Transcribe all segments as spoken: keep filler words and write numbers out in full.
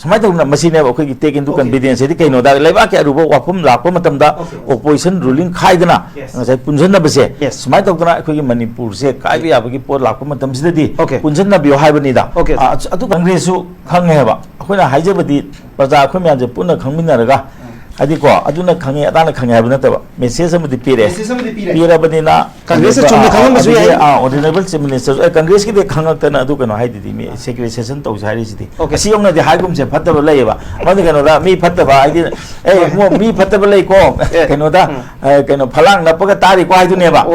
ꯁꯨꯃꯥꯏꯅ ꯇꯧꯗꯅ ꯃꯁꯤꯅꯦꯕ ꯑꯩꯈꯣꯏꯒꯤ take into confidence ꯍꯥꯏꯗꯤ ꯀꯩꯅꯣꯗ ꯂꯩꯕꯥꯛꯀꯤ ꯑꯔꯨꯕ ꯋꯥꯐꯝ ꯂꯥꯛꯄ ꯃꯇꯝꯗ opposition ruling ꯈꯥꯏꯗꯅ ꯉꯁꯥꯏ ꯄꯨꯟꯁꯤꯟꯅꯕꯁꯦ ꯁꯨꯃꯥꯏꯅ ꯇꯧꯗꯅ ꯑꯩꯈꯣꯏꯒꯤ ꯃꯅꯤꯄꯨꯔꯁꯦ ꯀꯥꯏꯕ ꯌꯥꯕꯒꯤ ꯄꯣꯠ ꯂꯥꯛꯄ ꯃꯇꯝꯁꯤꯗꯗꯤ ꯄꯨꯟꯁꯤꯟꯅꯕꯤꯌꯨ ꯍꯥꯏꯕꯅꯤꯗ꯫ ꯑꯗꯨ ꯀꯪꯒ꯭ꯔꯦꯁꯁꯨ ꯈꯪꯉꯦ ꯍꯥꯏꯕ꯫ ꯑꯩꯈꯣꯏꯅ ꯍꯥꯏꯖꯕꯗꯤ ꯄ꯭ꯔꯖꯥ ꯑꯩꯈꯣꯏ ꯃꯌꯥꯝꯁꯦ ꯄꯨꯟꯅ ꯈꯪꯃꯤꯟꯅꯔꯒ ꯍꯥꯏꯗꯤꯀꯣ ꯑꯗꯨꯅ ꯈꯪꯉꯦ ꯑꯗꯥꯅ ꯈꯪꯉꯦ ꯍꯥꯏꯕ ꯅꯠꯇꯕ message ꯑꯃꯗꯤ ꯄꯤꯔꯛꯑꯦ꯫ Message ꯑꯃꯗꯤ ꯄꯤꯔꯦ꯫ ꯄꯤꯔꯕꯅꯤꯅ congressꯅ ꯆꯨꯝꯅ ꯈꯪꯉꯝꯕꯁꯨ ꯌꯥꯏ꯫ ꯑꯗꯒꯤ, ꯑꯥ, honourable chief minister, ꯑꯦ, congressꯀꯤꯗꯤ ꯈꯪꯉꯛꯇꯅ ꯑꯗꯨ ꯀꯩꯅꯣ ꯍꯥꯏꯗꯨꯗꯤ ꯃꯤ segregation ꯇꯧꯁꯦ ꯍꯥꯏꯔꯤꯁꯤꯗꯤ꯫ ꯑꯁꯤ ꯌꯧꯅꯗꯤ ꯍꯥꯏꯒꯨꯝꯁꯦ ꯐꯠꯇꯕ ꯂꯩꯌꯦꯕ꯫ ꯃꯗꯨ ꯀꯩꯅꯣꯗ ꯃꯤ ꯐꯠꯇꯕ ꯍꯥꯏꯗꯤ, "ꯑꯦ, ꯏꯕꯨꯡꯉꯣ, ꯃꯤ ꯐꯠꯇꯕ ꯂꯩꯀꯣ, ꯀꯩꯅꯣꯗ, ꯑ, ꯀꯩꯅꯣ ꯐꯂꯥꯡ ꯅꯞꯄꯒ ꯇꯥꯔꯤꯀꯣ" ꯍꯥꯏꯗꯨꯅꯦꯕ꯫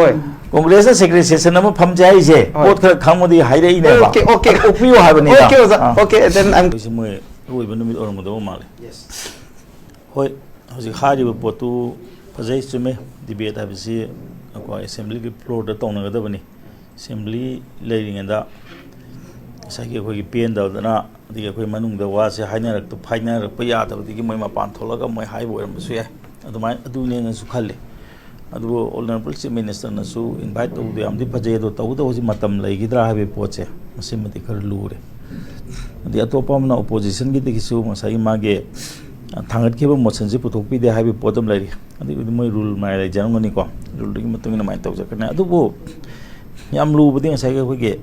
ꯀꯪꯒ꯭ꯔꯦꯁꯅ segregation ꯑꯃ ꯐꯝꯁꯦ ꯍꯥꯏꯁꯦ, ꯄꯣꯠ ꯈꯔ ꯈꯪꯕꯗꯤ ꯍꯥꯏꯔꯛꯏꯅꯦꯕ꯫ Okay, okay. ꯑꯗꯨ ꯑꯣꯛꯄꯤꯌꯨ ꯍꯥꯏꯕꯅꯤꯗ꯫ ꯑꯣꯀꯦ, ꯑꯣꯖꯥ꯫ ꯑꯥ꯫ ꯑꯣꯀꯦ, then I'm ꯑꯩꯈꯣꯏꯁꯦ ꯃꯣꯏ ꯑꯔꯣꯏꯕ ꯅꯨꯃꯤꯠ ꯑꯣꯏꯔꯝꯒꯗꯧꯕ ꯃꯥꯜꯂꯦ꯫ ꯍꯣꯏ, ꯍꯧꯖꯤꯛ ꯍꯥꯏꯔꯤꯕ ꯄꯣꯠꯇꯨ ꯐꯖꯩ, ꯆꯨꯝꯃꯦ꯫ Debate ꯍꯥꯏꯕꯁꯤ ꯑꯩꯈꯣꯏ assemblyꯒꯤ floorꯗ ꯇꯧꯅꯒꯗꯕꯅꯤ꯫ Assembly ꯂꯩꯔꯤꯉꯩꯗ ꯉꯁꯥꯏꯒꯤ ꯑꯩꯈꯣꯏꯒꯤ ꯄꯦꯟꯗꯕꯗꯅ, ꯑꯗꯒꯤ ꯑꯩꯈꯣꯏ ꯃꯅꯨꯡꯗ ꯋꯥꯁꯦ ꯍꯥꯏꯅꯔꯛꯇ-, ꯍꯥꯏꯅꯔꯛꯄ ꯌꯥꯗꯕꯗꯒꯤ ꯃꯣꯏ ꯃꯄꯥꯟ ꯊꯣꯛꯂꯒ ꯃꯣꯏ ꯍꯥꯏꯕ ꯑꯣꯏꯔꯝꯕꯁꯨ ꯌꯥꯏ꯫ ꯑꯗꯨꯃꯥꯏꯅ, ꯑꯗꯨꯅꯦꯅꯁꯨ ꯈꯜꯂꯤ꯫ ꯑꯗꯨꯕꯨ honourable chief ministerꯅꯁꯨ invite ꯇꯧꯕꯗꯣ ꯌꯥꯝꯗꯤ ꯐꯖꯩ, ꯑꯗꯣ ꯇꯧꯕꯇꯕꯨ ꯍꯧꯖꯤꯛ ꯃꯇꯝ ꯂꯩꯈꯤꯗ꯭ꯔꯥ ꯍꯥꯏꯕꯒꯤ ꯄꯣꯠꯁꯦ, ꯃꯁꯤꯃꯗꯤ ꯈꯔ ꯂꯨꯔꯦ꯫ ꯑꯗꯩ ꯑꯇꯣꯞꯄ ꯑꯃꯅ oppositionꯒꯤꯗꯒꯤꯁꯨ ꯉꯁꯥꯏꯒꯤ ꯃꯥꯒꯤ, ꯑ, ꯊꯥꯡꯒꯠꯈꯤꯕ motionꯁꯤ ꯄꯨꯊꯣꯛꯄꯤꯗꯦ ꯍꯥꯏꯕꯒꯤ ꯄꯣꯠ ꯑꯃ ꯂꯩꯔꯤ꯫ ꯑꯗꯨꯒꯤꯗꯤ ꯃꯣꯏ rule ꯃꯌꯥꯝ ꯂꯩꯖꯔꯝꯒꯅꯤꯀꯣ, ruleꯗꯨꯒꯤ ꯃꯇꯨꯡ ꯏꯟꯅ ꯑꯗꯨꯃꯥꯏꯅ ꯇꯧꯖꯔꯛꯀꯅꯤ꯫ ꯑꯗꯨꯕꯨ ꯌꯥꯝ ꯂꯨꯕꯗꯤ ꯉꯁꯥꯏꯒꯤ ꯑꯩꯈꯣꯏꯒꯤ,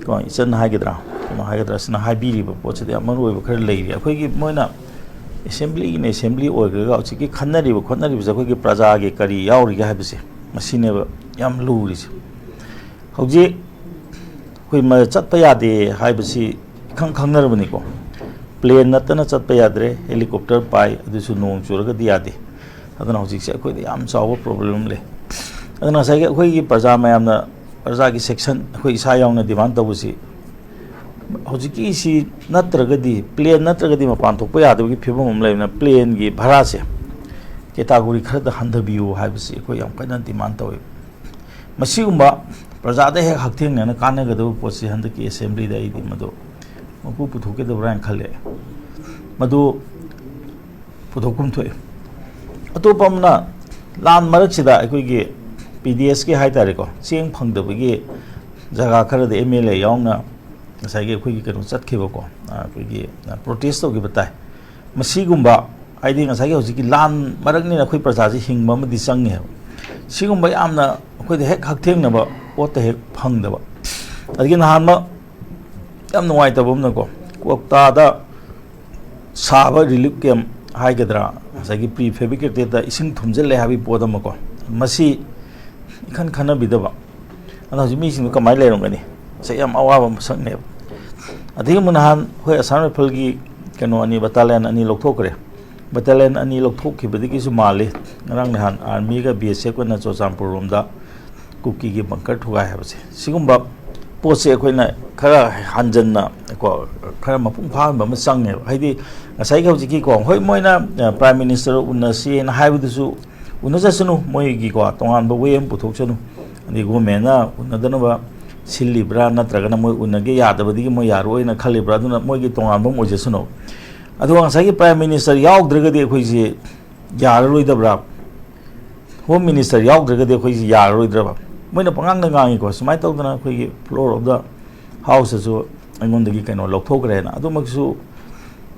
ꯀꯣ, ꯏꯆꯟ ꯍꯥꯏꯒꯗ꯭ꯔꯥ, ꯀꯩꯅꯣ ꯍꯥꯏꯒꯗ꯭ꯔꯥ, ꯁꯤꯅ ꯍꯥꯏꯕꯤꯔꯤꯕ ꯄꯣꯠꯁꯤꯗꯤ ꯌꯥꯝ ꯃꯔꯨ ꯑꯣꯏꯕ ꯈꯔ ꯂꯩꯔꯤ꯫ ꯑꯩꯈꯣꯏꯒꯤ ꯃꯣꯏꯅ assemblyꯒꯤꯅ assembly ꯑꯣꯏꯈ꯭ꯔꯒ ꯍꯧꯖꯤꯛꯀꯤ ꯈꯟꯅꯔꯤꯕ ꯈꯣꯠꯅꯔꯤꯕꯁꯦ ꯑꯩꯈꯣꯏꯒꯤ ꯄ꯭ꯔꯖꯥꯒꯤ ꯀꯔꯤ ꯌꯥꯎꯔꯤꯒꯦ ꯍꯥꯏꯕꯁꯦ, ꯃꯁꯤꯅꯦꯕ ꯌꯥꯝ ꯂꯨꯔꯤꯁꯦ꯫ ꯍꯧꯖꯤꯛ ꯑꯩꯈꯣꯏ ꯃ-, ꯆꯠꯄ ꯌꯥꯗꯦ ꯍꯥꯏꯕꯁꯤ ꯏꯈꯪ ꯈꯪꯅꯔꯕꯅꯤꯀꯣ꯫ Plane ꯅꯠꯇꯅ ꯆꯠꯄ ꯌꯥꯗ꯭ꯔꯦ, helicopter ꯄꯥꯏ, ꯑꯗꯨꯁꯨ ꯅꯣꯡ ꯆꯨꯔꯒꯗꯤ ꯌꯥꯗꯦ꯫ ꯑꯗꯨꯅ ꯍꯧꯖꯤꯛꯁꯦ ꯑꯩꯈꯣꯏꯗ ꯌꯥꯝ ꯆꯥꯎꯕ problem ꯂꯩ꯫ ꯑꯗꯨꯅ ꯉꯁꯥꯏꯒꯤ ꯑꯩꯈꯣꯏꯒꯤ ꯄ꯭ꯔꯖꯥ ꯃꯌꯥꯝꯅ, ꯄ꯭ꯔꯖꯥꯒꯤ section, ꯑꯩꯈꯣꯏ ꯏꯁꯥ ꯌꯥꯎꯅ demand ꯇꯧꯕꯁꯤ, ꯍꯧꯖꯤꯛꯀꯤꯁꯤ ꯅꯠꯇ꯭ꯔꯒꯗꯤ, plane ꯅꯠꯇ꯭ꯔꯒꯗꯤ ꯃꯄꯥꯟ ꯊꯣꯛꯄ ꯌꯥꯗꯕꯒꯤ ꯐꯤꯕꯝ ꯑꯃ ꯂꯩꯕꯅ, planeꯒꯤ ꯚꯔꯥꯁꯦ category ꯈꯔꯗ ꯍꯟꯊꯕꯤꯌꯨ ꯍꯥꯏꯕꯁꯤ ꯑꯩꯈꯣꯏ ꯌꯥꯝ ꯀꯟꯅ demand ꯇꯧꯋꯤ꯫ ꯃꯁꯤꯒꯨꯝꯕ ꯄ꯭ꯔꯖꯥꯗ ꯍꯦꯛ ꯍꯛꯊꯦꯡꯅꯅ ꯀꯥꯟꯅꯒꯗꯕ ꯄꯣꯠꯁꯤ ꯍꯟꯗꯛꯀꯤ assemblyꯗ ꯑꯩꯗꯤ ꯃꯗꯨ ꯃꯄꯨ ꯄꯨꯊꯣꯛꯀꯗꯕ꯭ꯔꯥ ꯍꯥꯏꯅ ꯈꯜꯂꯦ꯫ ꯃꯗꯨ ꯄꯨꯊꯣꯛꯐꯝ ꯊꯣꯛꯏ꯫ ꯑꯇꯣꯞꯄ ꯑꯃꯅ, ꯂꯥꯟ ꯃꯔꯛꯁꯤꯗ ꯑꯩꯈꯣꯏꯒꯤ PDSꯀꯤ ꯍꯥꯏ ꯇꯥꯔꯦꯀꯣ, ꯆꯦꯡ ꯐꯪꯗꯕꯒꯤ ꯖꯒꯥ ꯈꯔꯗ MLA ꯌꯥꯎꯅ ꯉꯁꯥꯏꯒꯤ ꯑꯩꯈꯣꯏꯒꯤ ꯀꯩꯅꯣ ꯆꯠꯈꯤꯕꯀꯣ, ꯑꯩꯈꯣꯏꯒꯤ ꯄ꯭ꯔꯣꯇꯦꯁ ꯇꯧꯈꯤꯕ ꯇꯥꯏ꯫ ꯃꯁꯤꯒꯨꯝꯕ, ꯍꯥꯏꯗꯤ ꯉꯁꯥꯏꯒꯤ ꯍꯧꯖꯤꯛꯀꯤ ꯂꯥꯟ ꯃꯔꯛꯅꯤꯅ ꯑꯩꯈꯣꯏ ꯄ꯭ꯔꯖꯥꯁꯤ ꯍꯤꯡꯕ ꯑꯃꯗꯤ ꯆꯪꯉꯦꯕ꯫ ꯁꯤꯒꯨꯝꯕ ꯌꯥꯝꯅ ꯑꯩꯈꯣꯏꯗ ꯍꯦꯛ ꯍꯛꯊꯦꯡꯅꯕ ꯄꯣꯠꯇ ꯍꯦꯛ ꯐꯪꯗꯕ꯫ ꯑꯗꯒꯤ ꯅꯍꯥꯟꯃꯛ ꯌꯥꯝ ꯅꯨꯡꯉꯥꯏꯇꯕ ꯑꯃꯅꯀꯣ, ꯀꯣꯛꯇꯥꯗ ꯁꯥꯕ ꯔꯤꯂꯤꯐ ꯀꯦꯝ ꯍꯥꯏꯒꯗ꯭ꯔꯥ, ꯉꯁꯥꯏꯒꯤ ꯄ꯭ꯔꯤ ꯐꯦꯕ꯭ꯔꯤꯀꯦꯇꯦꯠꯇ ꯏꯁꯤꯡ ꯊꯨꯝꯖꯤꯜꯂꯦ ꯍꯥꯏꯕꯒꯤ ꯄꯣꯠ ꯑꯃꯀꯣ, ꯃꯁꯤ ꯏꯈꯟ ꯈꯟꯅꯕꯤꯗꯕ꯫ ꯑꯗꯣ ꯍꯧꯖꯤꯛ ꯃꯤꯁꯤꯡꯗꯣ ꯀꯃꯥꯏꯅ ꯂꯩꯔꯝꯒꯅꯤ? ꯉꯁꯥꯏ ꯌꯥꯝ ꯑꯋꯥꯕ ꯃꯁꯛꯅꯦꯕ꯫ ꯑꯗꯒꯤ ꯑꯃꯨꯛ ꯅꯍꯥꯟ ꯑꯩꯈꯣꯏ ꯑꯁꯥꯝ ꯔꯥꯏꯐꯜꯒꯤ ꯀꯩꯅꯣ ꯑꯅꯤ, ꯕꯇꯥꯂꯤꯌꯟ ꯑꯅꯤ ꯂꯧꯊꯣꯛꯈ꯭ꯔꯦ꯫ ꯕꯇꯥꯂꯤꯌꯟ ꯑꯅꯤ ꯂꯧꯊꯣꯛꯈꯤꯕꯗꯒꯤꯁꯨ ꯃꯥꯜꯂꯤ, ꯉꯔꯥꯡ ꯅꯍꯥꯟ ꯑꯥꯔꯃꯤꯒ ꯕꯤ ꯑꯦꯁ ꯑꯦꯐꯀꯅ ꯆꯨꯔꯆꯥꯟꯄꯨꯔ ꯔꯣꯝꯗ ꯀꯨꯀꯤꯒꯤ ꯕꯪꯀꯔ ꯊꯨꯒꯥꯏ ꯍꯥꯏꯕꯁꯦ, ꯁꯤꯒꯨꯝꯕ ꯄꯣꯠꯁꯦ ꯑꯩꯈꯣꯏꯅ ꯈꯔ ꯍꯟꯖꯟꯅ ꯀꯣ, ꯈꯔ ꯃꯄꯨꯡ ꯐꯥꯍꯟꯕ ꯑꯃ ꯆꯪꯉꯦꯕ꯫ ꯍꯥꯏꯗꯤ ꯉꯁꯥꯏꯒꯤ ꯍꯧꯖꯤꯛꯀꯤꯀꯣ, ꯍꯣꯏ, ꯃꯣꯏꯅ, ꯑ, ꯄ꯭ꯔꯥꯏꯝ ꯃꯤꯅꯤꯁꯇꯔ ꯎꯅꯁꯦꯅ ꯍꯥꯏꯕꯗꯨꯁꯨ ꯎꯅꯖꯁꯅꯨ, ꯃꯣꯏꯒꯤꯀꯣ ꯇꯣꯉꯥꯟꯕ ꯋꯦ ꯑꯃ ꯄꯨꯊꯣꯛꯁꯅꯨ꯫ ꯑꯗꯩ ꯒꯣꯔꯃꯦꯟꯅ ꯎꯅꯗꯅꯕ ꯁꯤꯜꯂꯤꯕ꯭ꯔꯥ, ꯅꯠꯇ꯭ꯔꯒꯅ ꯃꯣꯏ ꯎꯅꯒꯦ ꯌꯥꯗꯕꯗꯒꯤ ꯃꯣꯏ ꯌꯥꯔꯣꯏꯅ ꯈꯜꯂꯤꯕ꯭ꯔꯥ, ꯑꯗꯨꯅ ꯃꯣꯏꯒꯤ ꯇꯣꯉꯥꯟꯕ ꯑꯃ ꯑꯣꯏꯖꯁꯅꯨ꯫ ꯑꯗꯨꯒ ꯉꯁꯥꯏꯒꯤ ꯄ꯭ꯔꯥꯏꯝ ꯃꯤꯅꯤꯁꯇꯔ ꯌꯥꯎꯗ꯭ꯔꯒꯗꯤ ꯑꯩꯈꯣꯏꯁꯤ ꯌꯥꯔꯔꯣꯏꯗꯕ꯭ꯔꯥ? ꯍꯣꯝ ꯃꯤꯅꯤꯁꯇꯔ ꯌꯥꯎꯗ꯭ꯔꯒꯗꯤ ꯑꯩꯈꯣꯏꯁꯤ ꯌꯥꯔꯔꯣꯏꯗ꯭ꯔꯕ? ꯃꯣꯏꯅ ꯄꯉꯥꯡꯗ ꯉꯥꯡꯉꯤꯀꯣ, ꯁꯨꯃꯥꯏꯅ ꯇꯧꯗꯅ ꯑꯩꯈꯣꯏꯒꯤ floor of the house ꯑꯁꯨ ꯑꯩꯉꯣꯟꯗꯒꯤ ꯀꯩꯅꯣ ꯂꯧꯊꯣꯛꯈ꯭ꯔꯦꯅ꯫ ꯑꯗꯨꯃꯛꯁꯨ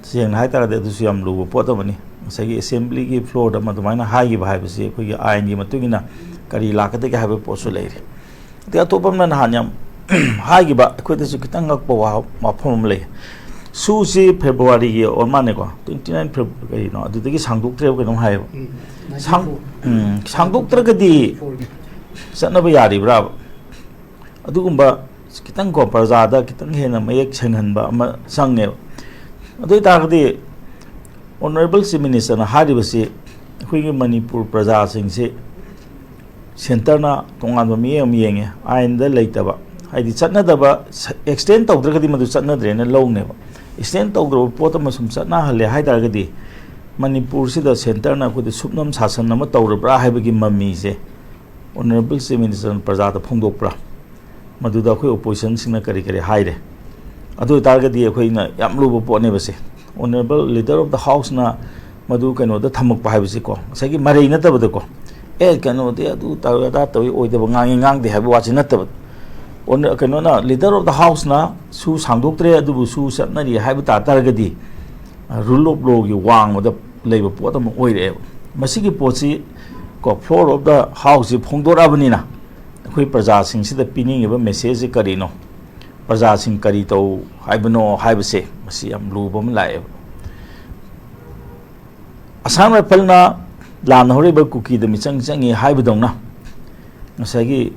ꯁꯦꯡꯅ ꯍꯥꯏꯇꯥꯔꯒꯗꯤ ꯑꯗꯨꯁꯨ ꯌꯥꯝ ꯂꯨꯕ ꯄꯣꯠ ꯑꯃꯅꯤ꯫ ꯉꯁꯥꯏꯒꯤ ꯑꯦꯁꯦꯝꯕ꯭ꯂꯤꯒꯤ floorꯗ ꯑꯃ ꯑꯗꯨꯃꯥꯏꯅ ꯍꯥꯏꯈꯤꯕ ꯍꯥꯏꯕꯁꯤ ꯑꯩꯈꯣꯏꯒꯤ ꯑꯥꯏꯟꯒꯤ ꯃꯇꯨꯡ ꯏꯟꯅ ꯀꯔꯤ ꯂꯥꯛꯀꯗꯒꯦ ꯍꯥꯏꯕ ꯄꯣꯠꯁꯨ ꯂꯩꯔꯤ꯫ ꯑꯗꯩ ꯑꯇꯣꯞꯄ ꯑꯃꯅ ꯅꯍꯥꯟ ꯌꯥꯝ ꯍꯥꯏꯈꯤꯕ, ꯑꯩꯈꯣꯏꯗꯁꯨ ꯈꯤꯇꯪ ꯉꯛꯄ ꯋꯥ-, ꯋꯥꯐꯝ ꯑꯃ ꯂꯩ꯫ ꯁꯨꯁꯤ ꯐꯦꯕ꯭ꯔꯨꯋꯥꯔꯤꯒꯤ ꯑꯣꯏꯔ ꯃꯥꯜꯂꯦꯀꯣ, twenty nine Feb-, ꯀꯩꯅꯣ, ꯑꯗꯨꯗꯒꯤ ꯁꯥꯡꯗꯣꯛꯇ꯭ꯔꯦꯕ ꯀꯩꯅꯣꯝ ꯍꯥꯏꯌꯦꯕ꯫ ꯎꯝ, ꯁꯥꯡ-, ninety-four꯫ ꯎꯝ, ꯁꯥꯡꯗꯣꯛꯇ꯭ꯔꯒꯗꯤ ꯆꯠꯅꯕ ꯌꯥꯔꯤꯕ꯭ꯔꯥꯕ? ꯑꯗꯨꯒꯨꯝꯕ ꯈꯤꯇꯪ ꯀꯣ, ꯄ꯭ꯔꯖꯥꯗ ꯈꯤꯇꯪ ꯍꯦꯟꯅ ꯃꯌꯦꯛ ꯁꯦꯡꯍꯟꯕ ꯑꯃ ꯆꯪꯉꯦꯕ꯫ ꯑꯗꯨ ꯑꯣꯏ ꯇꯥꯔꯒꯗꯤ ꯑꯣꯅꯔꯦꯕꯜ ꯆꯤꯐ ꯃꯤꯅꯤꯁꯇꯔꯅ ꯍꯥꯏꯔꯤꯕꯁꯤ ꯑꯩꯈꯣꯏꯒꯤ ꯃꯅꯤꯄꯨꯔ ꯄ꯭ꯔꯖꯥꯁꯤꯡꯁꯤ ꯁꯦꯟꯇꯔꯅ ꯇꯣꯉꯥꯟꯕ ꯃꯤꯠꯌꯦꯡ ꯑꯃ ꯌꯦꯡꯉꯦ, ꯑꯥꯏꯟꯗ ꯂꯩꯇꯕ, ꯍꯥꯏꯗꯤ ꯆꯠꯅꯗꯕ, ꯑꯦꯛꯁꯇꯦꯟ ꯇꯧꯗ꯭ꯔꯒꯗꯤ ꯃꯗꯨ ꯆꯠꯅꯗ꯭ꯔꯦꯅ ꯂꯧꯅꯦꯕ꯫ ꯑꯦꯛꯁꯇꯦꯟ ꯇꯧꯗ꯭ꯔꯕ ꯄꯣꯠ ꯑꯃ ꯁꯨꯝ ꯆꯠꯅꯍꯜꯂꯦ ꯍꯥꯏ ꯇꯥꯔꯒꯗꯤ ꯃꯅꯤꯄꯨꯔꯁꯤꯗ ꯁꯦꯟꯇꯔꯅ ꯑꯩꯈꯣꯏꯗ ꯁꯨꯞꯅꯝ ꯁꯥꯁꯟ ꯑꯃ ꯇꯧꯔꯕ꯭ꯔꯥ ꯍꯥꯏꯕꯒꯤ ꯃꯃꯤꯁꯦ ꯑꯣꯅꯔꯦꯕꯜ ꯆꯤꯐ ꯃꯤꯅꯤꯁꯇꯔꯅ ꯄ꯭ꯔꯖꯥꯗ ꯐꯣꯡꯗꯣꯛꯄ꯭ꯔꯥ? ꯃꯗꯨꯗ ꯑꯩꯈꯣꯏ ꯑꯣꯄꯣꯖꯤꯁꯟꯁꯤꯡꯅ ꯀꯔꯤ ꯀꯔꯤ ꯍꯥꯏꯔꯦ? ꯑꯗꯨ ꯑꯣꯏꯇꯥꯔꯒꯗꯤ ꯑꯩꯈꯣꯏꯅ ꯌꯥꯝ ꯂꯨꯕ ꯄꯣꯠꯅꯦꯕ ꯁꯦ꯫ ꯑꯣꯅꯔꯦꯕꯜ ꯂꯤꯗꯔ ꯑꯣꯐ ꯗ ꯍꯥꯎꯁꯅ ꯃꯗꯨ ꯀꯩꯅꯣꯗ ꯊꯝꯃꯛꯄ ꯍꯥꯏꯕꯁꯤꯀꯣ, ꯉꯁꯥꯏꯒꯤ ꯃꯔꯩ ꯅꯠꯇꯕꯗꯀꯣ, "ꯑꯦ, ꯀꯩꯅꯣꯗꯤ ꯑꯗꯨ ꯇꯧꯏ, ꯑꯗꯥ ꯇꯧꯏ, ꯑꯣꯏꯗꯕ ꯉꯥꯡꯉꯤ, ꯉꯥꯡꯗꯦ" ꯍꯥꯏꯕ ꯋꯥꯁꯤ ꯅꯠꯇꯕ, ꯀꯩꯅꯣꯅ, leader of the houseꯅ ꯁꯨ ꯁꯥꯡꯗꯣꯛꯇ꯭ꯔꯦ, ꯑꯗꯨꯕꯨ ꯁꯨ ꯆꯠꯅꯔꯤ ꯍꯥꯏꯕ ꯇꯥ ꯇꯥꯔꯒꯗꯤ, rule of lawꯒꯤ ꯋꯥꯡꯃꯗ ꯂꯩꯕ ꯄꯣꯠ ꯑꯃ ꯑꯣꯏꯔꯛꯑꯦꯕ꯫ ꯃꯁꯤꯒꯤ ꯄꯣꯠꯁꯤ ꯀꯣ, floor of the houseꯁꯤ ꯐꯣꯡꯗꯣꯔꯛꯑꯕꯅꯤꯅ, ꯑꯩꯈꯣꯏ ꯄ꯭ꯔꯖꯥꯁꯤꯡꯁꯤꯗ ꯄꯤꯅꯤꯡꯉꯤꯕ messageꯁꯤ ꯀꯔꯤꯅꯣ, ꯄ꯭ꯔꯖꯥꯁꯤꯡ ꯀꯔꯤ ꯇꯧ ꯍꯥꯏꯕꯅꯣ ꯍꯥꯏꯕꯁꯦ, ꯃꯁꯤ ꯌꯥꯝ ꯂꯨꯕ ꯑꯃ ꯂꯥꯛꯑꯦꯕ꯫ ꯑꯁꯥꯝ ꯔꯥꯏꯐꯜꯅ ꯂꯥꯟ ꯍꯧꯔꯛꯏꯕ ꯀꯨꯀꯤꯗ ꯃꯤꯆꯪ ꯆꯪꯉꯤ ꯍꯥꯏꯕꯗꯧꯅ, ꯉꯁꯥꯏꯒꯤ,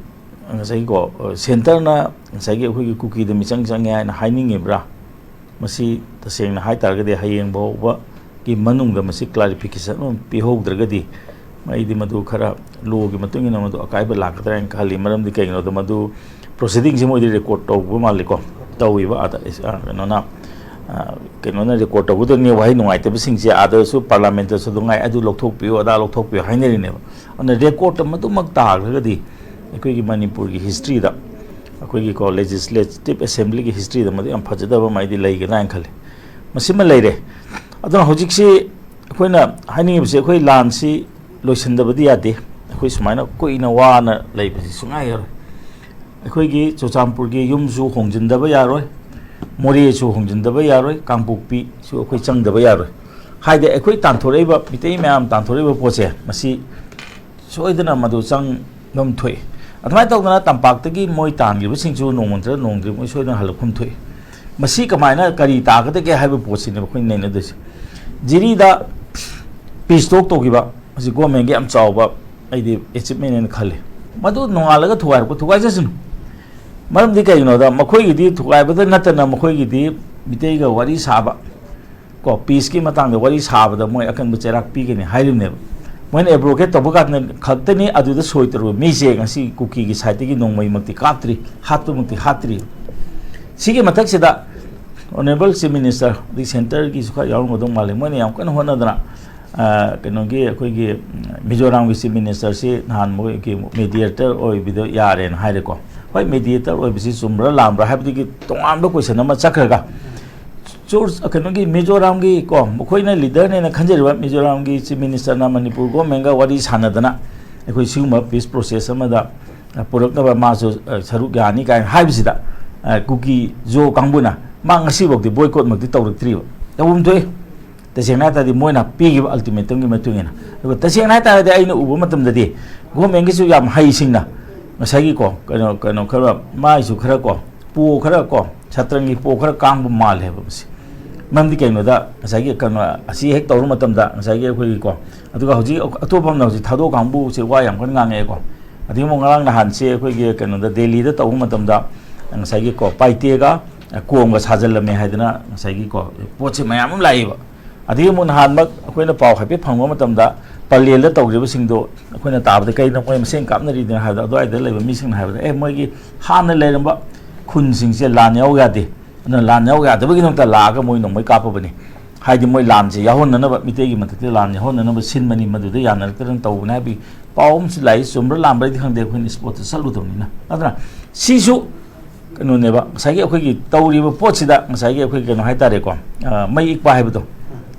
ꯉꯁꯥꯏꯒꯤꯀꯣ, centreꯅ ꯉꯁꯥꯏꯒꯤ ꯑꯩꯈꯣꯏꯒꯤ ꯀꯨꯀꯤꯗ ꯃꯤꯆꯪ ꯆꯪꯉꯦ ꯍꯥꯏꯅ ꯍꯥꯏꯅꯤꯡꯉꯤꯕ꯭ꯔꯥ? ꯃꯁꯤ ꯇꯁꯦꯡꯅ ꯍꯥꯏ ꯇꯥꯔꯒꯗꯤ, ꯍꯌꯦꯡ ꯐꯥꯎꯕꯒꯤ ꯃꯅꯨꯡꯗ ꯃꯁꯤ clarification ꯑꯃ ꯄꯤꯍꯧꯗ꯭ꯔꯒꯗꯤ, ꯑꯩꯗꯤ ꯃꯗꯨ ꯈꯔ lawꯒꯤ ꯃꯇꯨꯡ ꯏꯟꯅ ꯃꯗꯨ ꯑꯀꯥꯏꯕ ꯂꯥꯛꯀꯗ꯭ꯔꯥ ꯍꯥꯏꯅ ꯈꯜꯂꯤ꯫ ꯃꯔꯝꯗꯤ ꯀꯩꯒꯤꯅꯣꯗ, ꯃꯗꯨ proceedingꯁꯤ ꯃꯣꯏꯗꯤ record ꯇꯧꯕ ꯃꯥꯜꯂꯤꯀꯣ, ꯇꯧꯋꯤꯕ ꯑꯥꯗ, ꯑ, ꯀꯩꯅꯣꯅ, ꯑ, ꯀꯩꯅꯣꯅ record ꯇꯧꯒꯗꯕꯅꯤ꯫ ꯋꯥꯍꯩ ꯅꯨꯡꯉꯥꯏꯇꯕꯁꯤꯡꯁꯦ ꯑꯥꯗꯁꯨ, parliamentꯇꯁꯨ ꯑꯗꯨ ꯉꯥꯏ, ꯑꯗꯨ ꯂꯧꯊꯣꯛꯄꯤꯌꯨ, ꯑꯗꯥ ꯂꯧꯊꯣꯛꯄꯤꯌꯨ ꯍꯥꯏꯅꯔꯤꯅꯦꯕ꯫ ꯑꯗꯨꯅ recordꯇ ꯃꯗꯨꯃꯛ ꯇꯥꯈ꯭ꯔꯒꯗꯤ, ꯑꯩꯈꯣꯏꯒꯤ ꯃꯅꯤꯄꯨꯔꯒꯤ historyꯗ, ꯑꯩꯈꯣꯏꯒꯤꯀꯣ, legislative assemblyꯒꯤ historyꯗ ꯃꯗꯨ ꯌꯥꯝ ꯐꯖꯗꯕ ꯑꯃ ꯑꯩꯗꯤ ꯂꯩꯒꯗ꯭ꯔꯥ ꯍꯥꯏꯅ ꯈꯜꯂꯤ꯫ ꯃꯁꯤꯃ ꯂꯩꯔꯦ꯫ ꯑꯗꯨꯅ ꯍꯧꯖꯤꯛꯁꯤ ꯑꯩꯈꯣꯏꯅ ꯍꯥꯏꯅꯤꯡꯉꯤꯕꯁꯦ, ꯑꯩꯈꯣꯏ ꯂꯥꯟꯁꯤ ꯂꯣꯏꯁꯤꯟꯗꯕꯗꯤ ꯌꯥꯗꯦ꯫ ꯑꯩꯈꯣꯏ ꯁꯨꯃꯥꯏꯅ ꯀꯨꯏꯅ ꯋꯥꯅ ꯂꯩꯕꯁꯤ ꯁꯨꯡꯌꯥ ꯌꯥꯔꯣꯏ꯫ ꯑꯩꯈꯣꯏꯒꯤ ꯆꯨꯔꯆꯥꯟꯄꯨꯔꯒꯤ ꯌꯨꯝꯁꯨ ꯍꯣꯡꯖꯤꯟꯗꯕ ꯌꯥꯔꯣꯏ, ꯃꯣꯔꯦꯁꯨ ꯍꯣꯡꯖꯤꯟꯗꯕ ꯌꯥꯔꯣꯏ, ꯀꯥꯡꯄꯣꯛꯄꯤꯁꯨ ꯑꯩꯈꯣꯏ ꯆꯪꯗꯕ ꯌꯥꯔꯣꯏ꯫ ꯍꯥꯏꯗꯤ, ꯑꯩꯈꯣꯏ ꯇꯥꯟꯊꯣꯔꯛꯏꯕ, ꯃꯤꯇꯩ ꯃꯌꯥꯝ ꯇꯥꯟꯊꯣꯔꯛꯏꯕ ꯄꯣꯠꯁꯦ, ꯃꯁꯤ ꯁꯣꯏꯗꯅ ꯃꯗꯨ ꯆꯪꯐꯝ ꯊꯣꯛꯏ꯫ ꯑꯗꯨꯃꯥꯏꯅ ꯇꯧꯗꯅ ꯇꯝꯄꯥꯛꯇꯒꯤ ꯃꯣꯏ ꯇꯥꯟꯈꯤꯕꯁꯤꯡꯁꯨ ꯅꯣꯡꯃ ꯅꯠꯇ꯭ꯔꯒ ꯅꯣꯡꯃꯗꯤ ꯃꯣꯏ ꯁꯣꯏꯗꯅ ꯍꯜꯂꯛꯐꯝ ꯊꯣꯛꯏ꯫ ꯃꯁꯤ ꯀꯃꯥꯏꯅ, ꯀꯔꯤ ꯇꯥꯒꯗꯒꯦ ꯍꯥꯏꯕ ꯄꯣꯠꯁꯤꯅꯦꯕ ꯑꯩꯈꯣꯏꯅ ꯅꯩꯅꯗꯣꯏꯁꯦ꯫ ꯖꯤꯔꯤꯗ peace talk ꯇꯧꯈꯤꯕ, ꯃꯁꯤ governmentꯀꯤ ꯌꯥꯝ ꯆꯥꯎꯕ, ꯑꯩꯗꯤ, achievement ꯍꯥꯏꯅ ꯈꯜꯂꯤ꯫ ꯃꯗꯨ ꯅꯣꯡꯉꯥꯜꯂꯒ ꯊꯨꯒꯥꯏꯔꯛꯄ, ꯊꯨꯒꯥꯏꯖꯁꯅꯨ꯫ ꯃꯔꯝꯗꯤ ꯀꯩꯒꯤꯅꯣꯗ, ꯃꯈꯣꯏꯒꯤꯗꯤ ꯊꯨꯒꯥꯏꯕꯗ ꯅꯠꯇꯅ ꯃꯈꯣꯏꯒꯤꯗꯤ ꯃꯤꯇꯩꯒ ꯋꯥꯔꯤ ꯁꯥꯕ, ꯀꯣ, peaceꯀꯤ ꯃꯇꯥꯡꯗ ꯋꯥꯔꯤ ꯁꯥꯕꯗ ꯃꯣꯏ ꯑꯀꯟꯕ ꯆꯩꯔꯥꯛ ꯄꯤꯒꯅꯤ ꯍꯥꯏꯔꯤꯕꯅꯦꯕ꯫ ꯃꯣꯏꯅ advocate ꯇꯧꯕ ꯀꯥꯟꯗ ꯈꯛꯇꯅꯤ ꯑꯗꯨꯗ ꯁꯣꯏ ꯇꯧꯔꯨꯕ ꯃꯤꯁꯦ꯫ ꯉꯁꯤ ꯀꯨꯀꯤꯒꯤ sideꯇꯒꯤ ꯅꯣꯡꯃꯩꯃꯛꯇꯤ ꯀꯥꯞꯇ꯭ꯔꯤ, ꯍꯥꯠꯄꯃꯛꯇꯤ ꯍꯥꯠꯇ꯭ꯔꯤ꯫ ꯁꯤꯒꯤ ꯃꯊꯛꯁꯤꯗ honourable Chief Minister, ꯑꯗꯩ centreꯒꯤꯁꯨ ꯈꯔ ꯌꯥꯎꯔꯝꯒꯗꯧ ꯃꯥꯜꯂꯦ, ꯃꯣꯏꯅ ꯌꯥꯝ ꯀꯟꯅ ꯍꯣꯠꯅꯗꯅ, ꯑ, ꯀꯩꯅꯣꯒꯤ, ꯑꯩꯈꯣꯏꯒꯤ, ꯎꯝ, ꯃꯤꯖꯣꯔꯥꯝꯒꯤ Chief Ministerꯁꯤ ꯅꯍꯥꯟ ꯃꯣꯏꯒꯤ mediator ꯑꯣꯏꯕꯗꯣ ꯌꯥꯔꯦꯅ ꯍꯥꯏꯔꯦꯀꯣ꯫ ꯍꯣꯏ, mediator ꯑꯣꯏꯕꯁꯤ ꯆꯨꯝꯕ꯭ꯔꯥ ꯂꯥꯟꯕ꯭ꯔꯥ ꯍꯥꯏꯕꯗꯨꯒꯤ ꯇꯣꯉꯥꯟꯕ question ꯑꯃ ꯆꯠꯈ꯭ꯔꯒ, ꯆꯨꯔ-, ꯀꯩꯅꯣꯒꯤ, ꯃꯤꯖꯣꯔꯥꯝꯒꯤ ꯀꯣ, ꯃꯈꯣꯏꯅ leaderꯅꯦꯅ ꯈꯟꯖꯔꯤꯕ ꯃꯤꯖꯣꯔꯥꯝꯒꯤ Chief Ministerꯅ ꯃꯅꯤꯄꯨꯔ governmentꯀ ꯋꯥꯔꯤ ꯁꯥꯟꯅꯗꯅ, ꯑꯩꯈꯣꯏ ꯁꯤꯒꯨꯝꯕ peace process ꯑꯃꯗ ꯄꯨꯔꯛꯅꯕ ꯃꯥꯁꯨ ꯁꯔꯨꯛ ꯌꯥꯅꯤ ꯀꯥꯏꯅ ꯍꯥꯏꯕꯁꯤꯗ, ꯀꯨꯀꯤ ꯖꯣ ꯀꯥꯡꯕꯨꯅ ꯃꯥ ꯉꯁꯤꯐꯥꯎꯗꯤ ꯕꯣꯏꯀꯣꯠꯃꯛꯇꯤ ꯇꯧꯔꯛꯇ꯭ꯔꯤꯕ꯫ ꯇꯧꯐꯝ ꯊꯣꯛꯏ꯫ ꯇꯁꯦꯡꯅ ꯍꯥꯏ ꯇꯥꯔꯗꯤ ꯃꯣꯏꯅ ꯄꯤꯈꯤꯕ ꯑꯜꯇꯤꯃꯦꯇꯝꯒꯤ ꯃꯇꯨꯡ ꯏꯟꯅ꯫ ꯑꯗꯨꯒ ꯇꯁꯦꯡꯅ ꯍꯥꯏ ꯇꯥꯔꯗꯤ ꯑꯩꯅ ꯎꯕ ꯃꯇꯝꯗꯗꯤ ꯒꯣꯔꯃꯦꯟꯒꯤꯁꯨ ꯌꯥꯝ ꯍꯩꯁꯤꯡꯅ ꯉꯁꯥꯏꯒꯤꯀꯣ, ꯀꯩꯅꯣ, ꯀꯩꯅꯣ ꯈꯔ, ꯃꯥꯏꯁꯨ ꯈꯔ ꯀꯣ, ꯄꯣ ꯈꯔ ꯀꯣ, ꯁꯥꯇ꯭ꯔꯪꯒꯤ ꯄꯣ ꯈꯔ ꯀꯥꯡꯕ ꯃꯥꯜꯂꯦꯕ ꯃꯁꯤ꯫ ꯃꯔꯝꯗꯤ ꯀꯩꯅꯣꯗ, ꯉꯁꯥꯏꯒꯤ ꯀꯩꯅꯣ ꯑꯁꯤ ꯍꯦꯛ ꯇꯧꯔꯨ ꯃꯇꯝꯗ ꯉꯁꯥꯏꯒꯤ ꯑꯩꯈꯣꯏꯒꯤꯀꯣ, ꯑꯗꯨꯒ ꯍꯧꯖꯤꯛ ꯑꯇꯣꯞꯄ ꯑꯃꯅ ꯍꯧꯖꯤꯛ ꯊꯥꯗꯣꯛ ꯀꯥꯡꯕꯨꯁꯦ ꯋꯥ ꯌꯥꯝ ꯀꯟꯅ ꯉꯥꯡꯉꯛꯑꯦꯀꯣ꯫ ꯑꯗꯒꯤ ꯑꯃꯨꯛ ꯉꯔꯥꯡ ꯅꯍꯥꯟꯁꯦ ꯑꯩꯈꯣꯏꯒꯤ ꯀꯩꯅꯣꯗ, ꯗꯦꯜꯂꯤꯗ ꯇꯧꯕ ꯃꯇꯝꯗ ꯉꯁꯥꯏꯒꯤꯀꯣ, ꯄꯥꯏꯇꯦꯒ ꯀꯣꯝꯒ ꯁꯥꯖꯜꯂꯝꯃꯦ ꯍꯥꯏꯗꯅ ꯉꯁꯥꯏꯒꯤꯀꯣ, ꯄꯣꯠꯁꯦ ꯃꯌꯥꯝ ꯑꯃ ꯂꯥꯛꯏꯕ꯫ ꯑꯗꯒꯤ ꯑꯃꯨꯛ ꯅꯍꯥꯟꯃꯛ ꯑꯩꯈꯣꯏꯅ ꯄꯥꯎ ꯍꯥꯏꯐꯦꯠ ꯐꯪꯕ ꯃꯇꯝꯗ, ꯄꯂꯦꯜꯗ ꯇꯧꯈꯤꯕꯁꯤꯡꯗꯣ ꯑꯩꯈꯣꯏꯅ ꯇꯥꯕꯗ, "ꯀꯩꯅꯣ ꯃꯣꯏ ꯃꯁꯦꯟ ꯀꯥꯞꯅꯔꯤꯗꯨꯅ?" ꯍꯥꯏꯕꯗ, ꯑꯗꯨꯋꯥꯏꯗ ꯂꯩꯕ ꯃꯤꯁꯤꯡꯅ ꯍꯥꯏꯕꯗ, "ꯑꯦ, ꯃꯣꯏꯒꯤ ꯍꯥꯟꯅ ꯂꯩꯔꯝꯕ ꯈꯨꯟꯁꯤꯡꯁꯦ ꯂꯥꯟ ꯌꯥꯎ ꯌꯥꯗꯦ, ꯑꯗꯨꯅ ꯂꯥꯟ ꯌꯥꯎ ꯌꯥꯗꯕꯒꯤꯗꯃꯛꯇ ꯂꯥꯛꯑꯒ ꯃꯣꯏ ꯅꯣꯡꯃꯩ ꯀꯥꯞꯄꯕꯅꯤ꯫ ꯍꯥꯏꯗꯤ ꯃꯣꯏ ꯂꯥꯟꯁꯦ ꯌꯥꯎꯍꯟꯅꯅꯕ, ꯃꯤꯇꯩꯒꯤ ꯃꯊꯛꯇ ꯂꯥꯟ ꯌꯥꯎꯍꯟꯅꯅꯕ ꯁꯤꯟꯕꯅꯤ, ꯃꯗꯨꯗ ꯌꯥꯅꯔꯛꯇꯗꯅ ꯇꯧꯕꯅꯤ" ꯍꯥꯏꯕꯒꯤ ꯄꯥꯎ ꯑꯃꯁꯨ ꯂꯥꯛꯏ꯫ ꯆꯨꯝꯕ꯭ꯔꯥ ꯂꯥꯟꯕ꯭ꯔꯥꯗꯤ ꯈꯪꯗꯦ, ꯑꯩꯈꯣꯏꯅ ꯏꯁꯄꯣꯠꯇ ꯆꯠꯂꯨꯗꯕꯅꯤꯅ꯫ ꯑꯗꯨꯅ ꯁꯤꯁꯨ ꯀꯩꯅꯣꯅꯦꯕ, ꯉꯁꯥꯏꯒꯤ ꯑꯩꯈꯣꯏꯒꯤ ꯇꯧꯔꯤꯕ ꯄꯣꯠꯁꯤꯗ ꯉꯁꯥꯏꯒꯤ ꯑꯩꯈꯣꯏ ꯀꯩꯅꯣ ꯍꯥꯏꯇꯥꯔꯦꯀꯣ, ꯑ, ꯃꯩ ꯏꯛꯄ ꯍꯥꯏꯕꯗꯣ,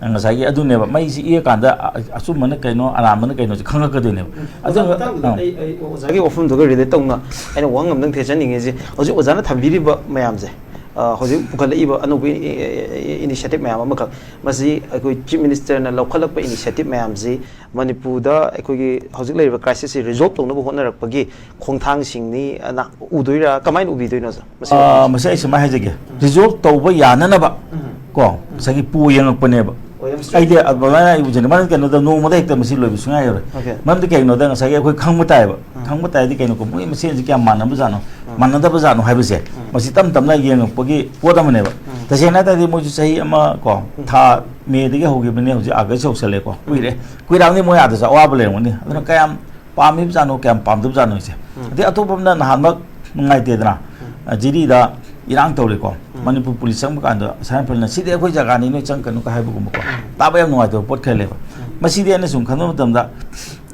ꯉꯁꯥꯏꯒꯤ ꯑꯗꯨꯅꯦꯕ꯫ ꯃꯩꯁꯤ ꯏꯛꯑꯀꯥꯟꯗ ꯑ-, ꯑꯆꯨꯝꯕꯅ ꯀꯩꯅꯣ, ꯑꯔꯥꯟꯕꯅ ꯀꯩꯅꯣꯁꯦ ꯈꯪꯉꯛꯀꯗꯣꯏꯅꯦꯕ꯫ ꯑꯗꯨ, ꯑꯣꯖꯥ, ꯃꯇꯥꯡꯗꯨꯗ ꯑ꯫ ꯑꯩ, ꯑꯩ ꯑꯣꯖꯥꯒꯤ ꯋꯥꯐꯝꯗꯨꯒ ꯔꯤꯂꯦꯠ ꯇꯧꯅ ꯑꯩꯅ ꯋꯥꯍꯪ ꯑꯃꯇꯪ ꯊꯦꯠꯆꯅꯤꯡꯉꯤꯁꯦ, ꯍꯧꯖꯤꯛ ꯑꯣꯖꯥꯅ ꯊꯝꯕꯤꯔꯤꯕ ꯃꯌꯥꯝꯁꯦ, ꯑ, ꯍꯧꯖꯤꯛ ꯄꯨꯈꯠꯂꯛꯏꯕ ꯑꯅꯧꯕ ꯏ-, ꯏ-, ꯏ-, ꯏꯅꯤꯁꯤꯌꯦꯇꯤꯚ ꯃꯌꯥꯝ ꯑꯃꯈꯛ, ꯃꯁꯤ ꯑꯩꯈꯣꯏ ꯆꯤꯐ ꯃꯤꯅꯤꯁꯇꯔꯅ ꯂꯧꯈꯠꯂꯛꯄ ꯏꯅꯤꯁꯤꯌꯦꯇꯤꯚ ꯃꯌꯥꯝꯁꯤ ꯃꯅꯤꯄꯨꯔꯗ ꯑꯩꯈꯣꯏꯒꯤ ꯍꯧꯖꯤꯛ ꯂꯩꯔꯤꯕ ꯀ꯭ꯔꯥꯏꯁꯤꯁꯁꯤ ꯔꯤꯖꯣꯜꯕ ꯇꯧꯅꯕ ꯍꯣꯠꯅꯔꯛꯄꯒꯤ ꯈꯣꯡꯊꯥꯡꯁꯤꯡꯅꯤ ꯑꯅ ꯎꯗꯣꯏꯔꯥ? ꯀꯃꯥꯏꯅ ꯎꯕꯤꯗꯣꯏꯅꯣ, ꯁꯥꯔ? ꯃꯁꯤ ꯑꯥ, ꯃꯁꯤ ꯑꯩ ꯁꯨꯃꯥꯏꯅ ꯍꯥꯏꯖꯒꯦ꯫ ꯔꯤꯖꯣꯜꯕ ꯇꯧꯕ ꯌꯥꯅꯅꯕ ꯎꯝ꯫ ꯀꯣ, ꯉꯁꯥꯏꯒꯤ ꯄꯣ ꯌꯦꯡꯉꯛꯄꯅꯦꯕ꯫ ꯑꯣ, ꯌꯥꯝ ꯁ꯭ꯇꯔꯤꯛ꯫ ꯑꯩꯗꯤ ꯑꯗꯨꯃꯥꯏꯅ ꯑꯩ ꯎꯖꯅꯤ꯫ ꯃꯔꯝꯗꯤ ꯀꯩꯅꯣꯗ, ꯅꯣꯡꯃꯗ ꯍꯦꯛꯇ ꯃꯁꯤ ꯂꯣꯏꯕ ꯁꯨꯡꯌꯥ ꯌꯥꯔꯣꯏ꯫ ꯑꯣꯀꯦ꯫ ꯃꯔꯝꯗꯤ ꯀꯩꯒꯤꯅꯣꯗ, ꯉꯁꯥꯏꯒꯤ ꯑꯩꯈꯣꯏ ꯈꯪꯕ ꯇꯥꯏꯌꯦꯕ꯫ ꯎꯝ꯫ ꯈꯪꯕ ꯇꯥꯏꯗꯤ ꯀꯩꯅꯣ, ꯃꯣꯏ ꯃꯁꯦꯟꯁꯦ ꯀꯌꯥꯝ ꯃꯥꯟꯅꯕꯖꯥꯠꯅꯣ, ꯎꯝ꯫ ꯃꯥꯟꯅꯗꯕꯖꯥꯠꯅꯣ ꯍꯥꯏꯕꯁꯦ, ꯎꯝ꯫ ꯃꯁꯤ ꯇꯞ ꯇꯞꯅ ꯌꯦꯡꯉꯛꯄꯒꯤ ꯄꯣꯠ ꯑꯃꯅꯦꯕ꯫ ꯎꯝ꯫ ꯇꯁꯦꯡꯅ ꯍꯥꯏ ꯇꯥꯔꯗꯤ ꯃꯣꯏꯁꯨ ꯆꯍꯤ ꯑꯃ ꯀꯣ, ꯎꯝ꯫ ꯊꯥ ꯃꯦꯗꯒꯤ ꯍꯧꯈꯤꯕꯅꯦ, ꯍꯧꯖꯤꯛ ꯑꯥꯒꯁ ꯌꯧꯁꯜꯂꯦꯀꯣ, ꯎꯝ꯫ ꯀꯨꯏꯔꯦ꯫ ꯀꯨꯏꯔꯛꯑꯕꯅꯤ ꯃꯣꯏ ꯑꯥꯗꯁꯨ ꯑꯋꯥꯕ ꯂꯩꯔꯝꯒꯅꯤ꯫ ꯑꯗꯨꯅ ꯀꯌꯥꯝ ꯄꯥꯝꯃꯤꯕꯖꯥꯠꯅꯣ, ꯀꯌꯥꯝ ꯄꯥꯝꯗꯕꯖꯥꯠꯅꯣ ꯍꯥꯏꯁꯦ꯫ ꯎꯝ꯫ ꯑꯗꯩ ꯑꯇꯣꯞꯄ ꯑꯃꯅ ꯅꯍꯥꯟꯃꯛ ꯅꯨꯡꯉꯥꯏꯇꯦꯗꯅ, ꯎꯝ꯫ ꯑ, ꯖꯤꯔꯤꯗ ꯏꯔꯥꯡ ꯇꯧꯔꯦꯀꯣ꯫ ꯎꯝ꯫ ꯃꯅꯤꯄꯨꯔ ꯄꯨꯂꯤꯁ ꯆꯪꯕ ꯀꯥꯟꯗ ꯁꯅꯥ ꯔꯥꯏꯐꯜꯅ, "ꯁꯤꯗꯤ ꯑꯩꯈꯣꯏ ꯖꯒꯥꯅꯤ, ꯅꯣꯏ ꯆꯪꯒꯅꯨ" ꯀ ꯍꯥꯏꯕꯒꯨꯝꯕꯀꯣ꯫ ꯎꯝ꯫ ꯇꯥꯕ ꯌꯥꯝ ꯅꯨꯡꯉꯥꯏꯇꯕ ꯄꯣꯠ ꯈꯔ ꯂꯩꯕ꯫ ꯎꯝ꯫ ꯃꯁꯤꯗꯤ ꯑꯩꯅ ꯁꯨꯝ ꯈꯟꯕ ꯃꯇꯝꯗ,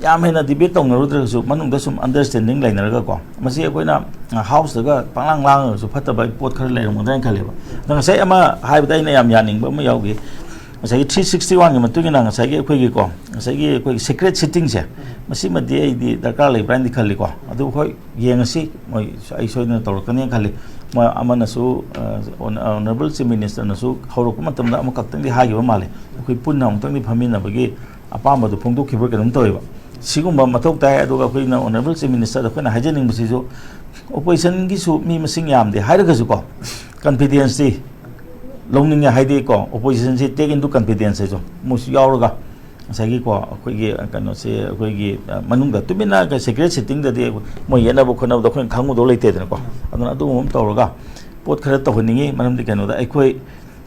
ꯌꯥꯝ ꯍꯦꯟꯅ ꯗꯤꯕꯦꯠ ꯇꯧꯅꯔꯨꯗ꯭ꯔꯒꯁꯨ, ꯃꯅꯨꯡꯗ ꯁꯨꯝ ꯑꯟꯗꯔꯁ꯭ꯇꯦꯟꯗꯤꯡ ꯂꯩꯅꯔꯒꯀꯣ, ꯃꯁꯤ ꯑꯩꯈꯣꯏꯅ, ꯑ, ꯍꯥꯎꯁꯇꯒ ꯄꯪꯂꯥꯡ ꯂꯥꯡꯉꯒꯁꯨ ꯐꯠꯇꯕ ꯄꯣꯠ ꯈꯔ ꯂꯩꯔꯝꯒꯗ꯭ꯔꯥ ꯍꯥꯏꯅ ꯈꯜꯂꯦꯕ꯫ ꯑꯗꯣ ꯉꯁꯥꯏ ꯑꯃ ꯍꯥꯏꯕꯗ ꯑꯩꯅ ꯌꯥꯝ ꯌꯥꯅꯤꯡꯕ ꯑꯃ ꯌꯥꯎꯈꯤ꯫ ꯉꯁꯥꯏꯒꯤ ꯊ꯭ꯔꯤ ꯁꯤꯛꯁꯇꯤ ꯋꯥꯟꯒꯤ ꯃꯇꯨꯡ ꯏꯟꯅ ꯉꯁꯥꯏꯒꯤ ꯑꯩꯈꯣꯏꯒꯤꯀꯣ, ꯉꯁꯥꯏꯒꯤ ꯑꯩꯈꯣꯏꯒꯤ ꯁꯦꯀ꯭ꯔꯦꯠ ꯁꯤꯠꯇꯤꯡꯁꯦ, ꯃꯁꯤꯃꯗꯤ ꯑꯩꯗꯤ ꯗꯔꯀꯥꯔ ꯂꯩꯕ꯭ꯔꯥ ꯍꯥꯏꯅꯗꯤ ꯈꯜꯂꯤꯀꯣ꯫ ꯑꯗꯨ ꯍꯣꯏ, ꯌꯦꯡꯉꯁꯤ, ꯃꯣꯏ, ꯑꯩ ꯁꯣꯏꯗꯅ ꯇꯧꯔꯛꯀꯅꯤꯅ ꯈꯜꯂꯤ꯫ ꯃꯣꯏ ꯑꯃꯅꯁꯨ, ꯑ, ꯑꯣꯅ-, ꯑꯣꯅꯔꯦꯕꯜ ꯆꯤꯐ ꯃꯤꯅꯤꯁꯇꯔꯅꯁꯨ ꯍꯧꯔꯛꯄ ꯃꯇꯝꯗ ꯑꯃꯈꯛꯇꯪꯗꯤ ꯍꯥꯏꯈꯤꯕ ꯃꯥꯜꯂꯦ, ꯑꯩꯈꯣꯏ ꯄꯨꯟꯅ ꯑꯃꯨꯛꯇꯪꯗꯤ ꯐꯝꯃꯤꯟꯅꯕꯒꯤ ꯑꯄꯥꯝꯕꯗꯨ ꯐꯣꯡꯗꯣꯛꯈꯤꯕ꯭ꯔꯥ ꯀꯩꯅꯣꯝ ꯇꯧꯋꯦꯕ꯫ ꯁꯤꯒꯨꯝꯕ ꯃꯊꯧ ꯇꯥꯏ꯫ ꯑꯗꯨꯒ ꯑꯩꯈꯣꯏꯅ ꯑꯣꯅꯔꯦꯕꯜ ꯆꯤꯐ ꯃꯤꯅꯤꯁꯇꯔꯗ ꯑꯩꯈꯣꯏꯅ ꯍꯥꯏꯖꯅꯤꯡꯕꯁꯤꯁꯨ, ꯑꯣꯄꯣꯖꯤꯁꯟꯒꯤꯁꯨ ꯃꯤ ꯃꯁꯤꯡ ꯌꯥꯝꯗꯦ ꯍꯥꯏꯔꯒꯁꯨꯀꯣ, ꯀꯟꯐꯤꯗꯦꯟꯁꯇꯤ ꯂꯧꯅꯤꯡꯉꯦ꯫ ꯍꯥꯏꯗꯤ ꯀꯣ, ꯑꯣꯄꯣꯖꯤꯁꯟꯁꯤ take into confidence ꯍꯥꯏꯁꯨ ꯃꯣꯏꯁꯨ ꯌꯥꯎꯔꯒ, ꯉꯁꯥꯏꯒꯤ ꯀꯣ, ꯑꯩꯈꯣꯏꯒꯤ ꯀꯩꯅꯣꯁꯦ, ꯑꯩꯈꯣꯏꯒꯤ, ꯑ, ꯃꯅꯨꯡꯗ ꯇꯨꯃꯤꯟꯅ ꯁꯦꯀ꯭ꯔꯦꯠ ꯁꯤꯠꯇꯤꯡꯗꯗꯤ ꯃꯣꯏ ꯌꯦꯠꯅꯕ ꯈꯣꯠꯅꯕꯗꯣ ꯑꯩꯈꯣꯏꯅ ꯈꯪꯉꯨꯗꯧ ꯂꯩꯇꯦꯗꯅꯀꯣ꯫ ꯑꯗꯨꯅ ꯑꯗꯨꯒꯨꯝꯕ ꯑꯃ ꯇꯧꯔꯒ ꯄꯣꯠ ꯈꯔ ꯇꯧꯍꯟꯅꯤꯡꯉꯤ꯫ ꯃꯔꯝꯗꯤ ꯀꯩꯅꯣꯗ ꯑꯩꯈꯣꯏ,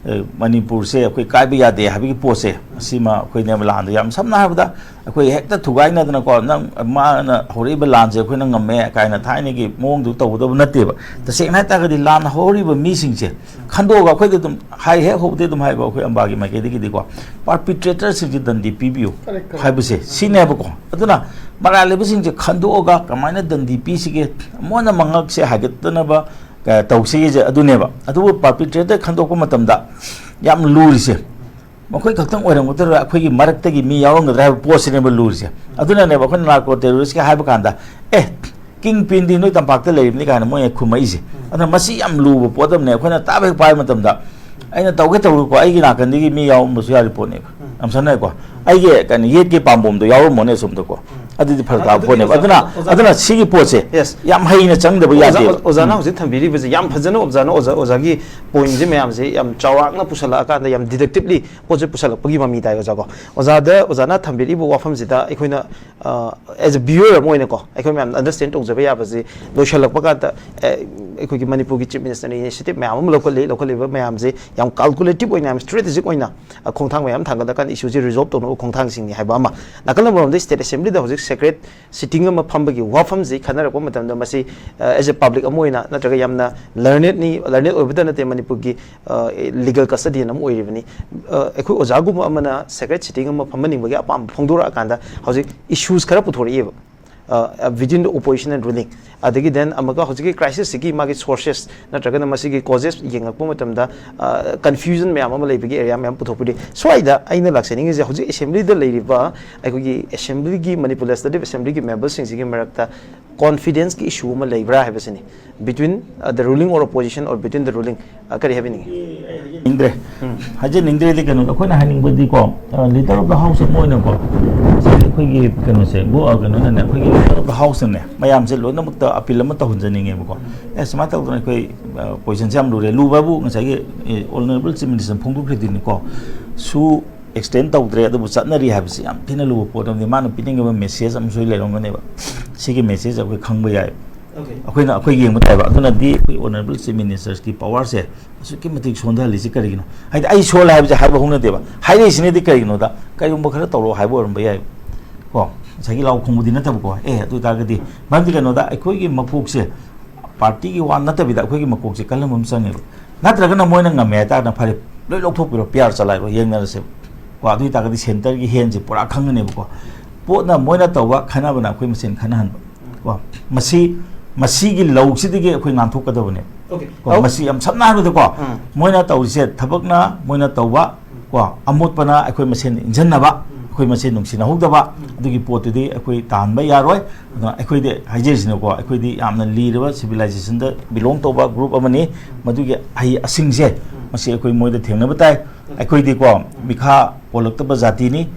ꯑ, ꯃꯅꯤꯄꯨꯔꯁꯦ ꯑꯩꯈꯣꯏ ꯀꯥꯏꯕ ꯌꯥꯗꯦ ꯍꯥꯏꯕꯒꯤ ꯄꯣꯠꯁꯦ, ꯁꯤꯃ ꯑꯩꯈꯣꯏꯅꯦꯕ ꯂꯥꯟꯗ ꯌꯥꯝ ꯁꯝꯅ ꯍꯥꯏꯔꯕꯗ ꯑꯩꯈꯣꯏ ꯍꯦꯛꯇ ꯊꯨꯒꯥꯏꯅꯗꯅꯀꯣ, ꯅꯪ, ꯃꯥꯅ ꯍꯧꯔꯛꯏꯕ ꯂꯥꯟꯁꯦ ꯑꯩꯈꯣꯏꯅ ꯉꯝꯃꯦ ꯀꯥꯏꯅ ꯊꯥꯏꯅꯒꯤ ꯃꯑꯣꯡꯗꯨ ꯇꯧꯒꯗꯕ ꯅꯠꯇꯦꯕ꯫ ꯇꯁꯦꯡꯅ ꯍꯥꯏꯇꯥꯔꯒꯗꯤ ꯂꯥꯟ ꯍꯧꯔꯤꯕ ꯃꯤꯁꯤꯡꯁꯦ ꯈꯟꯗꯣꯛꯑꯒ, ꯑꯩꯈꯣꯏꯗ ꯑꯗꯨꯝ ꯍꯥꯏ, ꯍꯦꯛ ꯍꯧꯕꯗꯩ ꯑꯗꯨꯝ ꯍꯥꯏꯕ, ꯑꯩꯈꯣꯏ ꯑꯝꯕꯥꯒꯤ ꯃꯥꯏꯀꯩꯗꯒꯤꯗꯤꯀꯣ, ꯄꯥꯔꯄꯤꯇ꯭ꯔꯦꯇꯔꯁꯤꯡꯁꯦ ꯗꯟꯗꯤ ꯄꯤꯕꯤꯌꯨ ꯍꯥꯏꯕꯁꯦ ꯁꯤꯅꯦꯕꯀꯣ꯫ ꯑꯗꯨꯅ ꯃꯔꯥꯜ ꯂꯩꯕꯁꯤꯡꯁꯦ ꯈꯟꯗꯣꯛꯑꯒ ꯀꯃꯥꯏꯅ ꯗꯟꯗꯤ ꯄꯤꯁꯤꯒꯦ, ꯃꯣꯏꯅ ꯃꯉꯛꯁꯦ ꯍꯥꯏꯒꯠꯇꯅꯕ, ꯑ, ꯇꯧꯁꯤꯒꯦꯁꯦ ꯑꯗꯨꯅꯦꯕ꯫ ꯑꯗꯨꯕꯨ ꯄꯥꯔꯄꯤꯇ꯭ꯔꯦꯇꯔ ꯈꯟꯗꯣꯛꯄ ꯃꯇꯝꯗ ꯌꯥꯝ ꯂꯨꯔꯤꯁꯦ, ꯃꯈꯣꯏ ꯈꯛꯇꯪ ꯑꯣꯏꯔꯝꯒꯗ꯭ꯔꯥ, ꯑꯩꯈꯣꯏꯒꯤ ꯃꯔꯛꯇꯒꯤ ꯃꯤ ꯌꯥꯎꯔꯝꯒꯗ꯭ꯔꯥ ꯍꯥꯏꯕ ꯄꯣꯠꯁꯤꯅꯦꯕ ꯂꯨꯔꯤꯁꯦ꯫ ꯑꯗꯨꯅꯅꯦꯕ ꯑꯩꯈꯣꯏꯅ ꯅꯥꯔꯀꯣ ꯇꯦꯔꯣꯔꯤꯁꯀꯤ ꯍꯥꯏꯕ ꯀꯥꯟꯗ, "ꯑꯦ, ꯀꯤꯡ ꯄꯤꯟꯗꯤ ꯅꯣꯏ ꯇꯝꯄꯥꯛꯇ ꯂꯩꯔꯤꯕꯅꯤ" ꯀꯥꯏꯅ ꯃꯣꯏꯅ ꯈꯨꯝꯃꯛꯏꯁꯦ꯫ ꯑꯗꯨꯅ ꯃꯁꯤ ꯌꯥꯝ ꯂꯨꯕ ꯄꯣꯠ ꯑꯃꯅꯦ꯫ ꯑꯩꯈꯣꯏꯅ ꯇꯥꯕ ꯍꯦꯛ ꯄꯥꯏꯕ ꯃꯇꯝꯗ, ꯑꯩꯅ ꯇꯧꯒꯦ ꯇꯧꯔꯨꯀꯣ, ꯑꯩꯒꯤ ꯅꯥꯀꯟꯗꯒꯤ ꯃꯤ ꯌꯥꯎꯔꯝꯕꯁꯨ ꯌꯥꯔꯤ ꯄꯣꯠꯅꯦꯕ꯫ ꯌꯥꯝ ꯁꯝꯅ ꯍꯥꯏꯀꯣ, ꯑꯩꯒꯤ ꯀꯩꯅꯣ, ꯌꯦꯠꯀꯤ ꯄꯥꯝꯕꯣꯝꯗꯣ ꯌꯥꯎꯔꯝꯃꯣꯅꯦ ꯑꯁꯣꯝꯗꯀꯣ, ꯑꯗꯨꯗꯤ ꯐꯔꯛ ꯇꯥꯕ ꯑꯗꯨꯗꯤ ꯄꯣꯠꯅꯦꯕ꯫ ꯑꯣꯖꯥ, ꯑꯗꯨꯅ, ꯑꯣꯖꯥ, ꯑꯗꯨꯅ ꯁꯤꯒꯤ ꯄꯣꯠꯁꯦ, yes, ꯌꯥꯝ ꯍꯩꯅ ꯆꯪꯗꯕ ꯑꯣꯖꯥ, ꯌꯥꯗꯦꯕ꯫ ꯑꯣꯖꯥꯅ ꯎꯝ꯫ ꯍꯧꯖꯤꯛ ꯊꯝꯕꯤꯔꯤꯕꯁꯦ ꯌꯥꯝ ꯐꯖꯅ, ꯑꯣꯖꯥꯅ, ꯑꯣꯖꯥ, ꯑꯣꯖꯥꯒꯤ ꯄꯣꯏꯟꯁꯦ ꯃꯌꯥꯝꯁꯦ ꯌꯥꯝ ꯆꯥꯎꯔꯥꯛꯅ ꯄꯨꯁꯜꯂꯛꯑꯀꯥꯟꯗ ꯌꯥꯝ ꯗꯤꯗꯛꯇꯤꯞꯂꯤ ꯄꯣꯠꯁꯦ ꯄꯨꯁꯜꯂꯛꯄꯒꯤ ꯃꯃꯤ ꯇꯥꯏ, ꯑꯣꯖꯥꯀꯣ꯫ ꯑꯣꯖꯥꯗ, ꯑꯣꯖꯥꯅ ꯊꯝꯕꯤꯔꯤꯕ ꯋꯥꯐꯝꯁꯤꯗ ꯑꯩꯈꯣꯏꯅ, ꯑ, as a viewer ꯑꯃ ꯑꯣꯏꯅꯀꯣ, ꯑꯩꯈꯣꯏ ꯃꯌꯥꯝꯅ ꯑꯟꯗꯔꯁ꯭ꯇꯦꯟ ꯇꯧꯖꯕ ꯌꯥꯕꯁꯦ, ꯂꯣꯏꯁꯤꯜꯂꯛꯄ ꯀꯥꯟꯗ, ꯑꯦ, ꯑꯩꯈꯣꯏꯒꯤ ꯃꯅꯤꯄꯨꯔꯒꯤ ꯆꯤꯐ ꯃꯤꯅꯤꯁꯇꯔꯅ ꯏꯅꯤꯁꯤꯌꯦꯇꯤꯚ ꯃꯌꯥꯝ ꯑꯃ ꯂꯧꯈꯠꯂꯤ, ꯂꯧꯈꯠꯂꯤꯕ ꯃꯌꯥꯝꯁꯦ ꯌꯥꯝ ꯀꯥꯜꯀꯨꯂꯦꯇꯤꯚ ꯑꯣꯏꯅ, ꯌꯥꯝ ꯁ꯭ꯇ꯭ꯔꯦꯇꯦꯖꯤꯛ ꯑꯣꯏꯅ, ꯑ, ꯈꯣꯡꯊꯥꯡ ꯃꯌꯥꯝ ꯊꯥꯡꯒꯠꯂꯀꯥꯟꯗ ꯏꯁꯨꯁꯦ ꯔꯤꯖꯣꯜꯕ ꯇꯧꯅꯕ ꯈꯣꯡꯊꯥꯡꯁꯤꯡꯅꯤ ꯍꯥꯏꯕ ꯑꯃ꯫ ꯅꯥꯀꯜ ꯑꯃꯔꯣꯝꯗ ꯁ꯭ꯇꯦꯠ ꯑꯦꯁꯦꯝꯕ꯭ꯂꯤꯗ ꯍꯧꯖꯤꯛ ꯁꯦꯀ꯭ꯔꯦꯠ ꯁꯤꯇꯤꯡ ꯑꯃ ꯐꯝꯕꯒꯤ ꯋꯥꯐꯝꯁꯤ ꯈꯟꯅꯔꯛꯄ ꯃꯇꯝꯗ, ꯃꯁꯤ, ꯑ, as a public ꯑꯃ ꯑꯣꯏꯅ ꯅꯠꯇ꯭ꯔꯒ ꯌꯥꯝꯅ ꯂꯔꯅꯦꯗꯅꯤ, ꯂꯔꯅꯦꯗ ꯑꯣꯏꯕꯇ ꯅꯠꯇꯦ, ꯃꯅꯤꯄꯨꯔꯒꯤ, ꯑ, ꯂꯤꯒꯦꯜ ꯀꯁꯇꯗꯤꯌꯟ ꯑꯃ ꯑꯣꯏꯔꯤꯕꯅꯤ꯫ ꯑ, ꯑꯩꯈꯣꯏ ꯑꯣꯖꯥꯒꯨꯝꯕ ꯑꯃꯅ ꯁꯦꯀ꯭ꯔꯦꯠ ꯁꯤꯇꯤꯡ ꯑꯃ ꯐꯝꯍꯟꯅꯤꯡꯕꯒꯤ ꯑꯄꯥꯝꯕ ꯐꯣꯡꯗꯣꯔꯛꯑꯀꯥꯟꯗ ꯍꯧꯖꯤꯛ ꯏꯁꯨꯁ ꯈꯔ ꯄꯨꯊꯣꯔꯛꯏꯕ, ꯑ, within the opposition and ruling꯫ ꯑꯗꯒꯤ then ꯑꯃꯨꯛꯀ ꯍꯧꯖꯤꯛꯀꯤ crisis ꯁꯤꯒꯤ ꯃꯥꯒꯤ sources ꯅꯠꯇ꯭ꯔꯒꯅ ꯃꯁꯤꯒꯤ causes ꯌꯦꯡꯉꯛꯄ ꯃꯇꯝꯗ, ꯑ, confusion ꯃꯌꯥꯝ ꯑꯃ ꯂꯩꯕꯒꯤ area ꯃꯌꯥꯝ ꯄꯨꯊꯣꯛꯄꯤꯔꯤ꯫ ꯁ꯭ꯋꯥꯏꯗ ꯑꯩꯅ ꯂꯥꯛꯆꯅꯤꯡꯉꯤꯁꯦ, ꯍꯧꯖꯤꯛ assembly ꯗ ꯂꯩꯔꯤꯕ ꯑꯩꯈꯣꯏꯒꯤ assembly ꯒꯤ, Manipur Legislative Assembly ꯒꯤ member ꯁꯤꯡꯁꯤꯒꯤ ꯃꯔꯛꯇ confidence ꯀꯤ issue ꯑꯃ ꯂꯩꯕ꯭ꯔꯥ ꯍꯥꯏꯕꯁꯤꯅꯤ, between, uh, the ruling or opposition or between the ruling, uh, ꯀꯔꯤ ꯍꯥꯏꯕꯤꯅꯤꯡꯉꯤ? ꯅꯤꯡꯗ꯭ꯔꯦ꯫ ꯍꯥꯏꯖꯅꯤꯡꯗ꯭ꯔꯦꯗꯤ ꯀꯩꯅꯣꯗꯣ, ꯑꯩꯈꯣꯏꯅ ꯍꯥꯏꯅꯤꯡꯕꯗꯤꯀꯣ, ꯂꯤꯗꯔ ꯑꯣꯐ ꯗ ꯍꯥꯎꯁ ꯑꯃ ꯑꯣꯏꯅꯀꯣ, ꯉꯁꯥꯏꯒꯤ ꯑꯩꯈꯣꯏꯒꯤ ꯀꯩꯅꯣꯁꯦ, ꯒꯣ-, ꯑ, ꯀꯩꯅꯣꯅꯅꯦ, ꯑꯩꯈꯣꯏꯒꯤ ꯂꯤꯗꯔ ꯑꯣꯐ ꯗ ꯍꯥꯎꯁꯅꯅꯦ, ꯃꯌꯥꯝꯁꯦ ꯂꯣꯏꯅꯃꯛꯇ ꯑꯄꯤꯜ ꯑꯃ ꯇꯧꯍꯟꯖꯅꯤꯡꯉꯦꯕꯀꯣ꯫ ꯑꯦ, ꯁꯨꯃꯥꯏꯅ ꯇꯧꯗꯅ ꯑꯩꯈꯣꯏ, ꯑ, ꯄꯣꯖꯤꯁꯟꯁꯦ ꯌꯥꯝ ꯂꯨꯔꯦ꯫ ꯂꯨꯕ ꯍꯥꯏꯕꯨ ꯉꯁꯥꯏꯒꯤ, ꯑꯦ, ꯑꯣꯅꯔꯦꯕꯜ ꯆꯤꯐ ꯃꯤꯅꯤꯁꯇꯔ ꯐꯣꯡꯗꯣꯛꯈ꯭ꯔꯤꯗꯨꯅꯤꯀꯣ꯫ ꯁꯨ ꯑꯦꯛꯁꯇꯦꯟ ꯇꯧꯗ꯭ꯔꯦ, ꯑꯗꯨꯕꯨ ꯆꯠꯅꯔꯤ ꯍꯥꯏꯕꯁꯤ ꯌꯥꯝ ꯊꯤꯅ ꯂꯨꯕ ꯄꯣꯠ ꯑꯃꯅꯤ꯫ ꯃꯥꯅ ꯄꯤꯅꯤꯡꯉꯤꯕ ꯃꯦꯁꯦꯖ ꯑꯃꯁꯨ ꯂꯩꯔꯝꯒꯅꯦꯕ꯫ ꯁꯤꯒꯤ ꯃꯦꯁꯦꯖ ꯑꯩꯈꯣꯏ ꯈꯪꯕ ꯌꯥꯏ꯫ ꯑꯩꯈꯣꯏꯅ, ꯑꯩꯈꯣꯏ ꯌꯦꯡꯕ ꯇꯥꯏꯕ꯫ ꯑꯗꯨꯅꯗꯤ ꯑꯩꯈꯣꯏ ꯑꯣꯅꯔꯦꯕꯜ ꯆꯤꯐ ꯃꯤꯅꯤꯁꯇꯔꯁꯀꯤ ꯄꯋꯥꯔꯁꯦ ꯑꯁꯨꯛꯀꯤ ꯃꯇꯤꯛ ꯁꯣꯟꯊꯍꯜꯂꯤꯁꯤ ꯀꯔꯤꯒꯤꯅꯣ? ꯍꯥꯏꯗꯤ ꯑꯩ ꯁꯣꯜꯂꯦ ꯍꯥꯏꯕꯁꯦ ꯍꯥꯏꯕ ꯍꯧꯅꯗꯦꯕ꯫ ꯍꯥꯏꯔꯛꯏꯁꯤꯅꯗꯤ ꯀꯔꯤꯒꯤꯅꯣꯗ, ꯀꯔꯤꯒꯨꯝꯕ ꯈꯔ ꯇꯧꯔꯛꯑꯣ ꯍꯥꯏꯕ ꯑꯣꯏꯔꯝꯕ ꯌꯥꯏ꯫ ꯀꯣ, ꯉꯁꯥꯏꯒꯤ ꯂꯥꯎ ꯈꯣꯡꯕꯗꯤ ꯅꯠꯇꯕꯀꯣ꯫ ꯑꯦ, ꯑꯗꯨ ꯑꯣꯏꯇꯥꯔꯒꯗꯤ, ꯃꯔꯝꯗꯤ ꯀꯩꯅꯣꯗ, ꯑꯩꯈꯣꯏꯒꯤ ꯃꯀꯣꯛꯁꯦ, ꯄꯥꯔꯇꯤꯒꯤ ꯋꯥ ꯅꯠꯇꯕꯤꯗ ꯑꯩꯈꯣꯏꯒꯤ ꯃꯀꯣꯛꯁꯦ ꯀꯜꯍꯟꯕ ꯑꯃ ꯆꯪꯉꯦꯕ꯫ ꯅꯠꯇ꯭ꯔꯒꯅ ꯃꯣꯏꯅ ꯉꯝꯃꯦ ꯍꯥꯏꯇꯥꯔꯒꯅ ꯐꯔꯦ, ꯂꯣꯏ ꯂꯧꯊꯣꯛꯄꯤꯔꯣ, ꯄꯤ ꯑꯥꯔ ꯆꯂꯥꯏꯔꯣ, ꯌꯦꯡꯅꯔꯁꯦꯕ꯫ ꯀꯣ, ꯑꯗꯨ ꯑꯣꯏꯇꯥꯔꯒꯗꯤ ꯁꯦꯟꯇꯔꯒꯤ ꯍꯦꯟꯁꯦ ꯄꯨꯔꯥ ꯈꯪꯒꯅꯦꯕꯀꯣ꯫ ꯄꯣꯠꯅ ꯃꯣꯏꯅ ꯇꯧꯕ, ꯈꯟꯅꯕꯅ ꯑꯩꯈꯣꯏ ꯃꯁꯦꯟ ꯈꯟꯅꯍꯟꯕ꯫ ꯀꯣ, ꯃꯁꯤ, ꯃꯁꯤꯒꯤ ꯂꯧꯁꯤꯗꯒꯤ ꯑꯩꯈꯣꯏ ꯉꯥꯡꯊꯣꯛꯀꯗꯕꯅꯦ꯫ ꯀꯣ, ꯃꯁꯤ ꯌꯥꯝ ꯁꯝꯅ ꯍꯥꯏꯔꯕꯗꯀꯣ, ꯃꯣꯏꯅ ꯇꯧꯔꯤꯁꯦ ꯊꯕꯛꯅ ꯃꯣꯏꯅ ꯇꯧꯕ, ꯀꯣ, ꯑꯃꯣꯠꯄꯅ ꯑꯩꯈꯣꯏ ꯃꯁꯦꯟ ꯏꯟꯖꯟꯅꯕ, ꯑꯩꯈꯣꯏ ꯃꯁꯦꯟ ꯅꯨꯡꯁꯤꯅꯍꯧꯗꯕ, ꯑꯗꯨꯒꯤ ꯄꯣꯠꯇꯨꯗꯤ ꯑꯩꯈꯣꯏ ꯇꯥꯍꯟꯕ ꯌꯥꯔꯣꯏ꯫ ꯑꯗꯨꯅ ꯑꯩꯈꯣꯏꯗꯤ ꯍꯥꯏꯖꯔꯤꯁꯤꯅꯀꯣ, ꯑꯩꯈꯣꯏꯗꯤ ꯌꯥꯝꯅ ꯂꯤꯔꯕ ꯁꯤꯚꯤꯂꯥꯏꯖꯦꯁꯟꯗ ꯕꯤꯂꯣꯡ ꯇꯧꯕ ꯒ꯭ꯔꯨꯞ ꯑꯃꯅꯤ꯫ ꯃꯗꯨꯒꯤ ꯑꯍꯩ ꯑꯁꯤꯡꯁꯦ, ꯃꯁꯤ ꯑꯩꯈꯣꯏ ꯃꯣꯏꯗ ꯊꯦꯡꯅꯕ ꯇꯥꯏ꯫ ꯑꯩꯈꯣꯏꯗꯤꯀꯣ, ꯃꯤꯈꯥ ꯄꯣꯜꯂꯛꯇꯕ ꯖꯥꯇꯤꯅꯤ꯫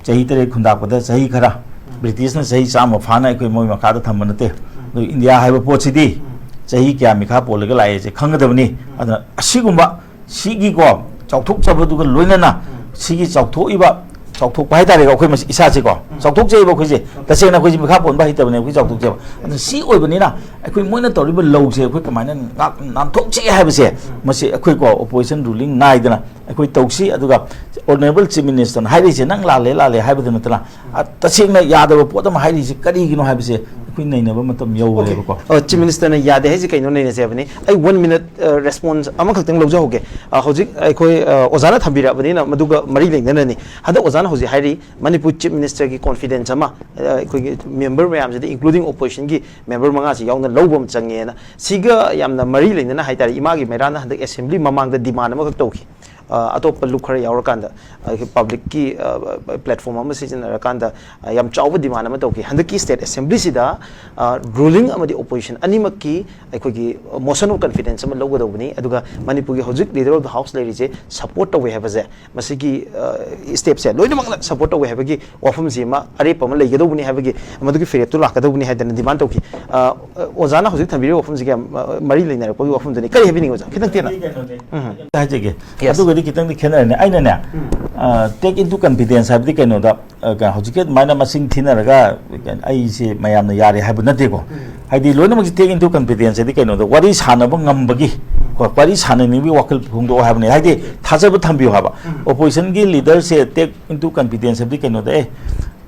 ꯆꯍꯤ ꯇꯔꯦꯠ ꯈꯨꯟꯗꯥꯛꯄꯗ ꯆꯍꯤ ꯈꯔ, ꯕ꯭ꯔꯤꯇꯤꯁꯅ ꯆꯍꯤ ꯆꯥꯝꯃ ꯐꯥꯅ ꯑꯩꯈꯣꯏ ꯃꯣꯏ ꯃꯈꯥꯗ ꯊꯝꯕ ꯅꯠꯇꯦ꯫ ꯑꯗꯨ ꯏꯟꯗꯤꯌꯥ ꯍꯥꯏꯕ ꯄꯣꯠꯁꯤꯗꯤ ꯆꯍꯤ ꯀꯌꯥ ꯃꯤꯈꯥ ꯄꯣꯜꯂꯒ ꯂꯥꯛꯑꯦꯁꯦ ꯈꯪꯒꯗꯕꯅꯤ꯫ ꯑꯗꯨꯅ ꯑꯁꯤꯒꯨꯝꯕ ꯁꯤꯒꯤꯀꯣ, ꯆꯥꯎꯊꯣꯛꯆꯕꯗꯨꯒ ꯂꯣꯏꯅꯅ ꯁꯤꯒꯤ ꯆꯥꯎꯊꯣꯛꯏꯕ, ꯆꯥꯎꯊꯣꯛꯄ ꯍꯥꯏꯇꯥꯔꯦꯀꯣ, ꯑꯩꯈꯣꯏ ꯃꯁꯤ ꯏꯁꯥꯁꯦꯀꯣ, ꯆꯥꯎꯊꯣꯛꯆꯩꯕ ꯑꯩꯈꯣꯏꯁꯦ꯫ ꯇꯁꯦꯡꯅ ꯑꯩꯈꯣꯏꯁꯦ ꯃꯤꯈꯥ ꯄꯣꯟꯕ ꯍꯩꯇꯕꯅꯦ, ꯑꯩꯈꯣꯏ ꯆꯥꯎꯊꯣꯛꯆꯕ꯫ ꯑꯗꯨꯅ ꯁꯤ ꯑꯣꯏꯕꯅꯤꯅ ꯑꯩꯈꯣꯏ ꯃꯣꯏꯅ ꯇꯧꯔꯤꯕ ꯂꯧꯁꯦ ꯑꯩꯈꯣꯏ ꯀꯃꯥꯏꯅ ꯉꯥꯛ-, ꯅꯥꯟꯊꯣꯛꯁꯤꯒꯦ ꯍꯥꯏꯕꯁꯦ, ꯃꯁꯤ ꯑꯩꯈꯣꯏꯀꯣ, ꯑꯣꯄꯣꯖꯤꯁꯟ ꯔꯨꯂꯤꯡ ꯅꯥꯏꯗꯅ ꯑꯩꯈꯣꯏ ꯇꯧꯁꯤ꯫ ꯑꯗꯨꯒ Honourable Chief Minister ꯅ ꯍꯥꯏꯔꯤꯁꯦ ꯅꯪ ꯂꯥꯜꯂꯦ, ꯂꯥꯜꯂꯦ ꯍꯥꯏꯕꯗ ꯅꯠꯇꯅ, ꯑ, ꯇꯁꯦꯡꯅ ꯌꯥꯗꯕ ꯄꯣꯠ ꯑꯃ ꯍꯥꯏꯔꯤꯁꯦ ꯀꯔꯤꯒꯤꯅꯣ ꯍꯥꯏꯕꯁꯦ ꯑꯩꯈꯣꯏ ꯅꯩꯅꯕ ꯃꯇꯝ ꯌꯧꯔꯦꯕꯀꯣ꯫ ꯑ, Chief Minister ꯅ ꯌꯥꯗꯦ ꯍꯥꯏꯁꯦ ꯀꯩꯅꯣ ꯅꯩꯅꯁꯦ ꯍꯥꯏꯕꯅꯤ꯫ ꯑꯩ one minute, ꯑ, response ꯑꯃꯈꯛꯇꯪ ꯂꯧꯖꯍꯧꯒꯦ꯫ ꯑ, ꯍꯧꯖꯤꯛ ꯑꯩꯈꯣꯏ, ꯑ, ꯑꯣꯖꯥꯅ ꯊꯝꯕꯤꯔꯛꯑꯕꯅꯤꯅ ꯃꯗꯨꯒ ꯃꯔꯤ ꯂꯩꯅꯅꯅꯤ꯫ ꯍꯟꯗꯛ ꯑꯣꯖꯥꯅ ꯍꯧꯖꯤꯛ ꯍꯥꯏꯔꯤ, ꯃꯅꯤꯄꯨꯔ Chief Minister ꯒꯤ confidence ꯑꯃ, ꯑ, ꯑꯩꯈꯣꯏꯒꯤ member ꯃꯌꯥꯝꯁꯤꯗ, including opposition ꯒꯤ member ꯃꯉꯥꯁꯤ ꯌꯥꯎꯅ ꯂꯧꯕ ꯑꯃ ꯆꯪꯉꯦꯅ꯫ ꯁꯤꯒ ꯌꯥꯝꯅ ꯃꯔꯤ ꯂꯩꯅꯅ ꯍꯥꯏꯇꯥꯔꯦ, ꯏꯃꯥꯒꯤ ꯃꯩꯔꯥꯅ ꯍꯟꯗꯛ assembly ꯃꯃꯥꯡꯗ demand ꯑꯃꯈꯛ ꯇꯧꯈꯤ꯫ ꯑ, ꯑꯇꯣꯞꯄ ꯂꯨꯞ ꯈꯔ ꯌꯥꯎꯔꯀꯥꯟꯗ, ꯑ, public ꯀꯤ, ꯑ, platform ꯑꯃ ꯁꯤꯖꯤꯟꯅꯔꯀꯥꯟꯗ, ꯑ, ꯌꯥꯝ ꯆꯥꯎꯕ demand ꯑꯃ ꯇꯧꯈꯤ꯫ ꯍꯟꯗꯛꯀꯤ state assembly ꯁꯤꯗ, ꯑ, ruling ꯑꯃꯗꯤ opposition ꯑꯅꯤꯃꯛꯀꯤ ꯑꯩꯈꯣꯏꯒꯤ motion of confidence ꯑꯃ ꯂꯧꯒꯗꯧꯕꯅꯤ, ꯑꯗꯨꯒ ꯃꯅꯤꯄꯨꯔꯒꯤ ꯍꯧꯖꯤꯛ leader of the house ꯂꯩꯔꯤꯁꯦ support ꯇꯧꯋꯦ ꯍꯥꯏꯕꯁꯦ, ꯃꯁꯤꯒꯤ, ꯑ, step ꯁꯦ ꯂꯣꯏꯅꯃꯛꯅ support ꯇꯧꯋꯦ ꯍꯥꯏꯕꯒꯤ ꯋꯥꯐꯝꯁꯤ ꯑꯃ ꯑꯔꯦꯞꯄ ꯑꯃ ꯂꯩꯒꯗꯧꯕꯅꯤ ꯍꯥꯏꯕꯒꯤ ꯃꯗꯨꯒꯤ ꯐꯤꯔꯦꯞꯇꯨ ꯂꯥꯛꯀꯗꯧꯕꯅꯤ ꯍꯥꯏꯗꯅ demand ꯇꯧꯈꯤ꯫ ꯑ, ꯑꯣꯖꯥꯅ ꯍꯧꯖꯤꯛ ꯊꯝꯕꯤꯔꯤꯕ ꯋꯥꯐꯝꯁꯤꯒ ꯌꯥꯝ, ꯑ, ꯃꯔꯤ ꯂꯩꯅꯔꯛꯄꯒꯤ ꯋꯥꯐꯝꯗꯨꯅꯤ꯫ ꯀꯔꯤ ꯍꯥꯏꯕꯤꯅꯤꯡꯉꯤ ꯑꯣꯖꯥ? ꯈꯤꯇꯪ ꯇꯦꯟꯅ꯫ ꯑꯩ ꯀꯩꯅꯣꯅꯦ, ꯎꯝ꯫ ꯍꯥꯏꯖꯒꯦ꯫ Yes. ꯑꯗꯨꯒꯗꯤ ꯈꯤꯇꯪꯗꯤ ꯈꯦꯠꯅꯔꯅꯤ꯫ ꯑꯩꯅꯅꯦ, ꯎꯝ꯫ ꯑ, take into confidence ꯍꯥꯏꯕꯗꯤ ꯀꯩꯅꯣꯗ, ꯑ, ꯀ-, ꯍꯧꯖꯤꯛꯀꯤ ꯑꯗꯨꯃꯥꯏꯅ ꯃꯁꯤꯡ ꯊꯤꯅꯔꯒ ꯑꯩꯁꯦ ꯃꯌꯥꯝꯅ ꯌꯥꯔꯦ ꯍꯥꯏꯕ ꯅꯠꯇꯦꯀꯣ꯫ ꯎꯝ꯫ ꯍꯥꯏꯗꯤ ꯂꯣꯏꯅꯃꯛꯁꯦ take into confidence ꯍꯥꯏꯗꯤ ꯀꯩꯅꯣꯗ ꯋꯥꯔꯤ ꯁꯥꯟꯅꯕ ꯉꯝꯕꯒꯤ, ꯎꯝ꯫ ꯀꯣ, ꯋꯥꯔꯤ ꯁꯥꯟꯅꯅꯤꯡꯕꯒꯤ ꯋꯥꯈꯜ ꯐꯣꯡꯗꯣꯛꯑꯣ ꯍꯥꯏꯕꯅꯦ꯫ ꯍꯥꯏꯗꯤ ꯊꯥꯖꯕ ꯊꯝꯕꯤꯌꯨ ꯍꯥꯏꯕ꯫ ꯎꯝ꯫ Opposition ꯒꯤ leader ꯁꯦ take into confidence ꯍꯥꯏꯕꯗꯤ ꯀꯩꯅꯣꯗ, ꯑꯦ,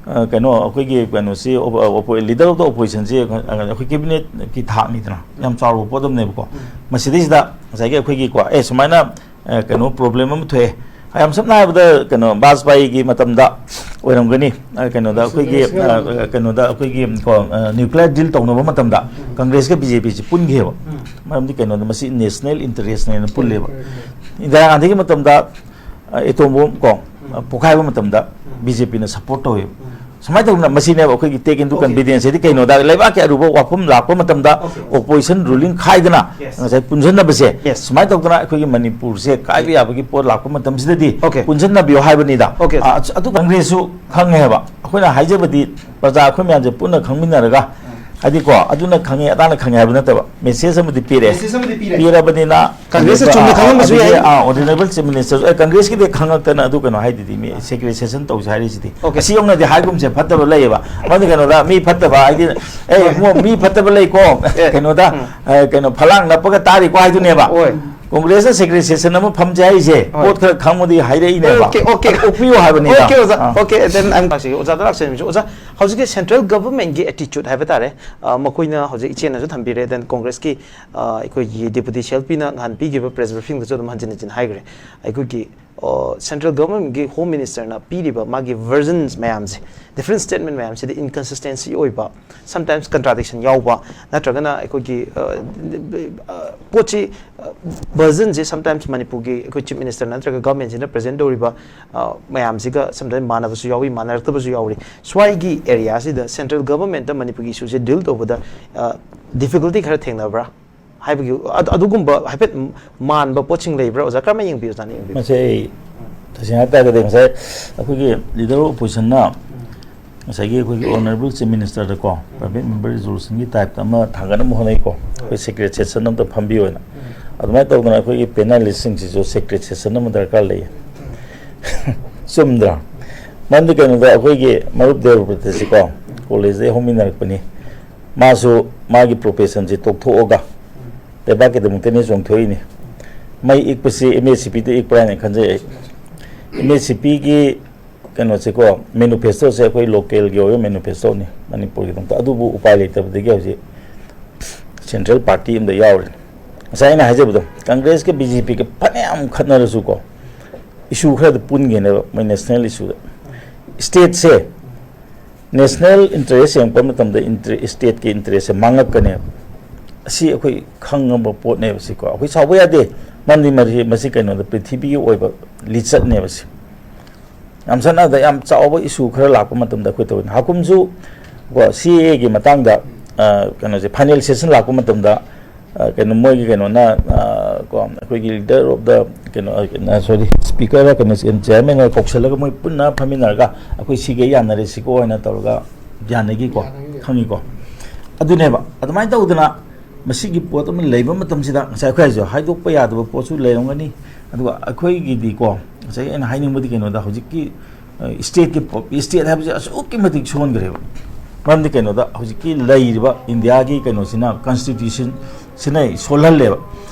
ꯑ, ꯀꯩꯅꯣ, ꯑꯩꯈꯣꯏꯒꯤ ꯀꯩꯅꯣꯁꯤ, ꯑꯣꯄ-, Oppo-, leader of the opposition ꯁꯤ ꯑꯩꯈꯣꯏ cabinet ꯀꯤ ꯊꯥꯛꯅꯤꯗꯅ, ꯌꯥꯝ ꯆꯥꯎꯔꯕ ꯄꯣꯠ ꯑꯃꯅꯦꯕꯀꯣ꯫ ꯎꯝ꯫ ꯃꯁꯤꯗꯩꯁꯤꯗ ꯉꯁꯥꯏꯒꯤ ꯑꯩꯈꯣꯏꯒꯤꯀꯣ, ꯑꯦ, ꯁꯨꯃꯥꯏꯅ, ꯑ, ꯀꯩꯅꯣ, problem ꯑꯃ ꯊꯣꯛꯑꯦ꯫ ꯌꯥꯝ ꯁꯝꯅ ꯍꯥꯏꯔꯕꯗ, ꯀꯩꯅꯣ, ꯕꯥꯖꯄꯥꯏꯒꯤ ꯃꯇꯝꯗ ꯑꯣꯏꯔꯝꯒꯅꯤ, ꯑ, ꯀꯩꯅꯣꯗ ꯑꯩꯈꯣꯏꯒꯤ, ꯑ, ꯀꯩꯅꯣꯗ ꯑꯩꯈꯣꯏꯒꯤ, ꯀꯣ, ꯑ, nuclear deal ꯇꯧꯅꯕ ꯃꯇꯝꯗ ꯎꯝ꯫ Congress ꯀ B J P ꯁꯤ ꯄꯨꯟꯈꯤꯑꯕ꯫ ꯎꯝ꯫ ꯃꯔꯝꯗꯤ ꯀꯩꯅꯣꯗ ꯃꯁꯤ national interest ꯅꯦꯅ ꯄꯨꯜꯂꯦꯕ꯫ ꯎꯝ꯫ ꯏꯟꯗꯤꯔꯥ ꯒꯥꯟꯙꯤꯒꯤ ꯃꯇꯝꯗ ꯑ, atom bomb ꯀꯣ, ꯎꯝ꯫ ꯑ, ꯄꯣꯈꯥꯏꯕ ꯃꯇꯝꯗ ꯎꯝ꯫ B J P ꯅ support ꯇꯧꯋꯦꯕ꯫ ꯎꯝ꯫ ꯁꯨꯃꯥꯏꯅ ꯇꯧꯗꯅ ꯃꯁꯤꯅꯦꯕ ꯑꯩꯈꯣꯏꯒꯤ take into OK꯫ Confidence ꯍꯥꯏꯗꯤ ꯀꯩꯅꯣꯗ ꯂꯩꯕꯥꯛꯀꯤ ꯑꯔꯨꯕ ꯋꯥꯐꯝ ꯂꯥꯛꯄ ꯃꯇꯝꯗ OK꯫ Opposition ruling ꯈꯥꯏꯗꯅ Yes꯫ ꯉꯁꯥꯏ ꯄꯨꯟꯁꯤꯟꯅꯕꯁꯦ Yes꯫ ꯁꯨꯃꯥꯏꯅ ꯇꯧꯗꯅ ꯑꯩꯈꯣꯏꯒꯤ ꯃꯅꯤꯄꯨꯔꯁꯦ ꯀꯥꯏꯕ ꯌꯥꯕꯒꯤ ꯄꯣꯠ ꯂꯥꯛꯄ ꯃꯇꯝꯁꯤꯗꯗꯤ OK꯫ ꯄꯨꯟꯁꯤꯟꯅꯕꯤꯌꯣ ꯍꯥꯏꯕꯅꯤꯗ꯫ OK꯫ ꯑ, ꯑꯗꯨ Congress ꯁꯨ ꯈꯪꯉꯦ ꯍꯥꯏꯕ꯫ ꯑꯩꯈꯣꯏꯅ ꯍꯥꯏꯖꯕꯗꯤ ꯄ꯭ꯔꯖꯥ ꯑꯩꯈꯣꯏ ꯃꯌꯥꯝꯁꯦ ꯄꯨꯟꯅ ꯈꯪꯃꯤꯟꯅꯔꯒ ꯎꯝ꯫ ꯍꯥꯏꯗꯤꯀꯣ, ꯑꯗꯨꯅ ꯈꯪꯉꯦ, ꯑꯗꯥꯅ ꯈꯪꯉꯦ ꯍꯥꯏꯕ ꯅꯠꯇꯕ, message ꯑꯃꯗꯤ ꯄꯤꯔꯛꯑꯦ꯫ Message ꯑꯃꯗꯤ ꯄꯤꯔꯦ꯫ ꯄꯤꯔꯕꯅꯤꯅ Congress ꯅ ꯆꯨꯝꯅ ꯈꯪꯉꯝꯕꯁꯨ ꯑꯗꯒꯤ, ꯌꯥꯏ꯫ ꯑꯥ, Honourable Chief Minister ꯁꯨ, ꯑꯦ, Congress ꯀꯤꯗꯤ ꯈꯪꯉꯛꯇꯅ ꯑꯗꯨ ꯀꯩꯅꯣ ꯍꯥꯏꯗꯨꯗꯤ, ꯃꯤ secretization ꯇꯧꯁꯦ ꯍꯥꯏꯔꯤꯁꯤꯗꯤ꯫ OK꯫ ꯑꯁꯤ ꯌꯧꯅꯗꯤ ꯍꯥꯏꯒꯨꯝꯁꯦ ꯐꯠꯇꯕ ꯂꯩꯌꯦꯕ꯫ ꯃꯗꯨ ꯀꯩꯅꯣꯗ ꯃꯤ ꯐꯠꯇꯕ ꯍꯥꯏꯗꯤ, ꯑꯦ, ꯍꯣꯏ꯫ ꯏꯕꯨꯡꯉꯣ, ꯃꯤ ꯐꯠꯇꯕ ꯂꯩꯀꯣ, ꯑꯦ꯫ ꯀꯩꯅꯣꯗ, ꯎꯝ꯫ ꯑꯦ, ꯀꯩꯅꯣ, ꯐꯂꯥꯡ ꯅꯞꯄꯒ ꯇꯥꯔꯤꯀꯣ ꯍꯥꯏꯗꯨꯅꯦꯕ꯫ ꯍꯣꯏ꯫ ꯀꯣꯡꯒ꯭ꯔꯦꯁꯅ ꯁꯦꯀ꯭ꯔꯦꯇꯔꯤ ꯁꯦꯁꯟ ꯑꯃ ꯐꯝꯖꯦ ꯍꯥꯏꯁꯦ, ꯍꯣꯏ꯫ ꯄꯣꯠ ꯈꯔ ꯈꯪꯕꯗꯤ ꯍꯥꯏꯔꯛꯏꯅꯦꯕ꯫ Okay, okay. ꯑꯣꯛꯄꯤꯌꯨ ꯍꯥꯏꯕꯅꯤꯗ꯫ Okay, ꯑꯣꯖꯥ꯫ ꯑꯥ꯫ Okay, then I'm ꯑꯣꯖꯥꯗ ꯂꯥꯛꯆꯔꯤꯕꯁꯤ, ꯑꯣꯖꯥ, ꯍꯧꯖꯤꯛꯀꯤ ꯁꯦꯟꯇ꯭ꯔꯦꯜ ꯒꯚꯔꯟꯃꯦꯟꯠꯀꯤ ꯑꯦꯇꯤꯆꯨꯠ ꯍꯥꯏꯕ ꯇꯥꯔꯦ, ꯑ, ꯃꯈꯣꯏꯅ ꯍꯧꯖꯤꯛ ꯏꯆꯦꯅꯁꯨ ꯊꯝꯕꯤꯔꯦ, then ꯀꯣꯡꯒ꯭ꯔꯦꯁꯀꯤ, ꯑ, ꯑꯩꯈꯣꯏꯒꯤ ꯗꯦꯄꯨꯇꯤ ꯁꯤ ꯑꯦꯜ ꯄꯤꯅ ꯅꯍꯥꯟ ꯄꯤꯈꯤꯕ ꯄ꯭ꯔꯦꯁ ꯕ꯭ꯔꯤꯐꯤꯡꯗꯁꯨ ꯑꯗꯨꯝ ꯍꯟꯖꯤꯟ ꯍꯟꯖꯤꯟ ꯍꯥꯏꯈ꯭ꯔꯦ꯫ ꯑꯩꯈꯣꯏꯒꯤ, ꯑ, ꯁꯦꯟꯇ꯭ꯔꯦꯜ ꯒꯚꯔꯟꯃꯦꯟꯠꯀꯤ ꯍꯣꯝ ꯃꯤꯅꯤꯁꯇꯔꯅ ꯄꯤꯔꯤꯕ ꯃꯥꯒꯤ ꯚꯔꯖꯟꯁ ꯃꯌꯥꯝꯁꯦ, ꯗꯤꯐ꯭ꯔꯦꯟ ꯁ꯭ꯇꯦꯠꯃꯦꯟ ꯃꯌꯥꯝꯁꯤꯗ ꯏꯟꯀꯟꯁꯤꯁꯇꯦꯟꯁꯤ ꯑꯣꯏꯕ, ꯁꯝꯇꯥꯏꯝꯁ ꯀꯟꯇ꯭ꯔꯥꯗꯤꯛꯁꯟ ꯌꯥꯎꯕ, ꯅꯠꯇ꯭ꯔꯒꯅ ꯑꯩꯈꯣꯏꯒꯤ, ꯑ, ꯑ, ꯄꯣꯠꯁꯤ, ꯑ, ꯚꯔꯖꯟꯁꯦ ꯁꯝꯇꯥꯏꯝꯁ ꯃꯅꯤꯄꯨꯔꯒꯤ ꯑꯩꯈꯣꯏ ꯆꯤꯐ ꯃꯤꯅꯤꯁꯇꯔ ꯅꯠꯇ꯭ꯔꯒ ꯒꯚꯔꯟꯃꯦꯟꯠꯁꯤꯅ ꯄ꯭ꯔꯖꯦꯟꯠ ꯇꯧꯔꯤꯕ, ꯑ, ꯃꯌꯥꯝꯁꯤꯒ ꯁꯝꯇꯥꯏꯝꯁ ꯃꯥꯟꯅꯕꯁꯨ ꯌꯥꯎꯏ, ꯃꯥꯟꯅꯔꯛꯇꯕꯁꯨ ꯌꯥꯎꯔꯤ꯫ ꯁ꯭ꯋꯥꯏꯒꯤ ꯑꯦꯔꯤꯌꯥꯁꯤꯗ ꯁꯦꯟꯇ꯭ꯔꯦꯜ ꯒꯚꯔꯟꯃꯦꯟꯠꯇ ꯃꯅꯤꯄꯨꯔꯒꯤ ꯏꯁꯨꯁꯦ ꯗꯤꯜ ꯇꯧꯕꯗ, ꯑ, ꯗꯤꯐꯤꯀꯜꯇꯤ ꯈꯔ ꯊꯦꯡꯅꯕ꯭ꯔꯥ ꯍꯥꯏꯕꯒꯤ, ꯑꯗꯨ-, ꯑꯗꯨꯒꯨꯝꯕ ꯍꯥꯏꯐꯦꯠ ꯃꯥꯟꯕ ꯄꯣꯠꯁꯤꯡ ꯂꯩꯕ꯭ꯔꯥ, ꯑꯣꯖꯥ? ꯀꯔꯝꯅ ꯌꯦꯡꯕꯤ, ꯑꯣꯖꯥꯅ ꯌꯦꯡꯕꯤꯕ? ꯃꯁꯤ ꯑꯩ ꯇꯁꯦꯡꯅ ꯍꯥꯏ ꯇꯥꯔꯒꯗꯤ ꯉꯁꯥꯏ ꯑꯩꯈꯣꯏꯒꯤ ꯂꯤꯗꯔ ꯑꯣꯐ ꯑꯣꯄꯣꯖꯤꯁꯟꯅ ꯉꯁꯥꯏꯒꯤ ꯑꯩꯈꯣꯏꯒꯤ ꯑꯣꯅꯔꯦꯕꯜ ꯆꯤꯐ ꯃꯤꯅꯤꯁꯇꯔꯗꯀꯣ, ꯄ꯭ꯔꯥꯏꯚꯦꯠ ꯃꯦꯝꯕꯔ ꯔꯤꯖꯣꯂꯨꯁꯟꯒꯤ ꯇꯥꯏꯞꯇ ꯑꯃ ꯊꯥꯡꯒꯠꯅꯕ ꯍꯣꯠꯅꯩꯀꯣ, ꯑꯩꯈꯣꯏ ꯁꯦꯀ꯭ꯔꯦꯇꯔꯤ ꯁꯦꯁꯟ ꯑꯝꯇ ꯐꯝꯕꯤꯌꯣꯅ꯫ ꯑꯗꯨꯃꯥꯏꯅ ꯇꯧꯗꯅ ꯑꯩꯈꯣꯏꯒꯤ ꯄꯦꯅꯦꯂꯤꯁꯁꯤꯡꯁꯤꯁꯨ ꯁꯦꯀ꯭ꯔꯦꯇꯔꯤ ꯁꯦꯁꯟ ꯑꯃ ꯗꯔꯀꯥꯔ ꯂꯩꯌꯦ꯫ ꯆꯨꯝꯗ꯭ꯔꯥ? ꯃꯔꯝꯗꯤ ꯀꯩꯅꯣꯗ, ꯑꯩꯈꯣꯏꯒꯤ ꯃꯔꯨꯞ ꯗꯦꯕꯕ꯭ꯔꯇꯁꯤꯀꯣ, ꯀꯣꯂꯦꯖꯇꯒꯤ ꯍꯧꯃꯤꯟꯅꯔꯛꯄꯅꯤ꯫ ꯃꯥꯁꯨ ꯃꯥꯒꯤ ꯄ꯭ꯔꯣꯐꯦꯁꯟꯁꯤ ꯇꯣꯛꯊꯣꯛꯑꯒ ꯂꯩꯕꯥꯛꯀꯤꯗꯃꯛꯇꯅꯤ ꯆꯣꯡꯊꯣꯛꯏꯅꯤ꯫ ꯃꯩ ꯏꯛꯄꯁꯤ ꯑꯦꯝ ꯑꯦꯁ ꯁꯤ ꯄꯤꯗ ꯏꯛꯄ꯭ꯔꯥ ꯍꯥꯏꯅ ꯈꯟꯖꯩ ꯑꯩ꯫ ꯑꯦꯝ ꯑꯦꯁ ꯁꯤ ꯄꯤꯒꯤ ꯀꯩꯅꯣꯁꯦꯀꯣ, ꯃꯦꯅꯤꯐꯦꯁꯇꯣꯁꯦ ꯑꯩꯈꯣꯏ ꯂꯣꯀꯦꯜꯒꯤ ꯑꯣꯏꯕ ꯃꯦꯅꯤꯐꯦꯁꯇꯣꯅꯤ ꯃꯅꯤꯄꯨꯔꯒꯤꯗꯃꯛꯇ꯫ ꯑꯗꯨꯕꯨ ꯎꯄꯥꯏ ꯂꯩꯇꯕꯗꯒꯤ ꯍꯧꯖꯤꯛ ꯁꯦꯟꯇ꯭ꯔꯦꯜ ꯄꯥꯔꯇꯤ ꯑꯃꯗ ꯌꯥꯎꯔꯤꯅꯤ꯫ ꯉꯁꯥꯏ ꯑꯩꯅ ꯍꯥꯏꯖꯕꯗꯣ, ꯀꯪꯒ꯭ꯔꯦꯁꯀ ꯕꯤ ꯖꯦ ꯄꯤꯒ ꯐꯅꯌꯥꯝ ꯈꯠꯅꯔꯁꯨꯀꯣ, ꯏꯁꯨ ꯈꯔꯗ ꯄꯨꯟꯒꯦꯅꯦꯕ, ꯃꯣꯏ ꯅꯦꯁꯅꯦꯜ ꯏꯁꯨꯗ꯫ ꯁ꯭ꯇꯦꯠꯁꯦ, ꯅꯦꯁꯅꯦꯜ ꯏꯟꯇꯔꯦꯁ ꯌꯦꯡꯉꯛꯄ ꯃꯇꯝꯗ, ꯏꯟꯇꯔ-, ꯁ꯭ꯇꯦꯠꯀꯤ ꯏꯟꯇꯔꯦꯁꯁꯦ ꯃꯥꯡꯉꯛꯀꯅꯦꯕ꯫ ꯑꯁꯤ ꯑꯩꯈꯣꯏ ꯈꯪꯉꯕ ꯄꯣꯠꯅꯦꯕ ꯁꯤꯀꯣ꯫ ꯑꯩꯈꯣꯏ ꯁꯥꯎꯕ ꯌꯥꯗꯦ, ꯃꯔꯝꯗꯤ ꯃꯁꯤ, ꯃꯁꯤ ꯀꯩꯅꯣꯗ, ꯄ꯭ꯔꯤꯊꯤꯕꯤꯒꯤ ꯑꯣꯏꯕ ꯂꯤꯆꯠꯅꯦꯕ ꯁꯤ꯫ ꯌꯥꯝ ꯁꯥꯟꯅꯗ ꯌꯥꯝ ꯆꯥꯎꯕ ꯏꯁꯨ ꯈꯔ ꯂꯥꯛꯄ ꯃꯇꯝꯗ ꯑꯩꯈꯣꯏ ꯇꯧꯋꯤ꯫ ꯍꯥꯀꯨꯝꯁꯨ ꯀꯣ, ꯁꯤ ꯑꯦ ꯑꯦꯒꯤ ꯃꯇꯥꯡꯗ, ꯑ, ꯀꯩꯅꯣꯁꯦ, ꯐꯥꯏꯅꯦꯜ ꯁꯦꯁꯟ ꯂꯥꯛꯄ ꯃꯇꯝꯗ, ꯑ, ꯀꯩꯅꯣ, ꯃꯣꯏꯒꯤ ꯀꯩꯅꯣꯅ, ꯑ, ꯀꯣ, ꯑꯩꯈꯣꯏꯒꯤ leader of the, ꯀꯩꯅꯣ, ꯑ, sorry, speaker ꯀꯩꯅꯣ, chairman ꯀꯧꯁꯜꯂꯒ ꯃꯣꯏ ꯄꯨꯟꯅ ꯐꯝꯃꯤꯟꯅꯔꯒ ꯑꯩꯈꯣꯏ ꯁꯤꯒꯩ ꯌꯥꯅꯔꯦ, ꯁꯤꯀꯣ ꯍꯥꯏꯅ ꯇꯧꯔꯒ ꯌꯥꯅꯈꯤꯀꯣ, ꯌꯥꯅꯈꯤ꯫ ꯈꯪꯉꯤꯀꯣ꯫ ꯑꯗꯨꯅꯦꯕ, ꯑꯗꯨꯃꯥꯏꯅ ꯇꯧꯗꯅ ꯃꯁꯤꯒꯤ ꯄꯣꯠ ꯑꯃ ꯂꯩꯕ ꯃꯇꯝꯁꯤꯗ, ꯉꯁꯥꯏ ꯑꯩꯈꯣꯏ ꯍꯥꯏꯁꯨ ꯍꯥꯏꯗꯣꯛꯄ ꯌꯥꯗꯕ ꯄꯣꯠꯁꯨ ꯂꯩꯔꯝꯒꯅꯤ꯫ ꯑꯗꯨꯒ ꯑꯩꯈꯣꯏꯒꯤꯗꯤꯀꯣ, ꯉꯁꯥꯏ ꯑꯩꯅ ꯍꯥꯏꯅꯤꯡꯕꯗꯤ ꯀꯩꯅꯣꯗ, ꯍꯧꯖꯤꯛꯀꯤ, ꯑ, ꯁ꯭ꯇꯦꯠꯀꯤ ꯄꯣ-, ꯁ꯭ꯇꯦꯠ ꯍꯥꯏꯕꯁꯦ ꯑꯁꯨꯛꯀꯤ ꯃꯇꯤꯛ ꯁꯣꯟꯈ꯭ꯔꯦꯕ꯫ ꯃꯔꯝꯗꯤ ꯀꯩꯅꯣꯗ, ꯍꯧꯖꯤꯛꯀꯤ ꯂꯩꯔꯤꯕ ꯏꯟꯗꯤꯌꯥꯒꯤ ꯀꯩꯅꯣꯁꯤꯅ, ꯀꯟꯁꯇꯤꯇ꯭ꯌꯨꯁꯟꯁꯤꯅ ꯁꯣꯜꯍꯜꯂꯦꯕ꯫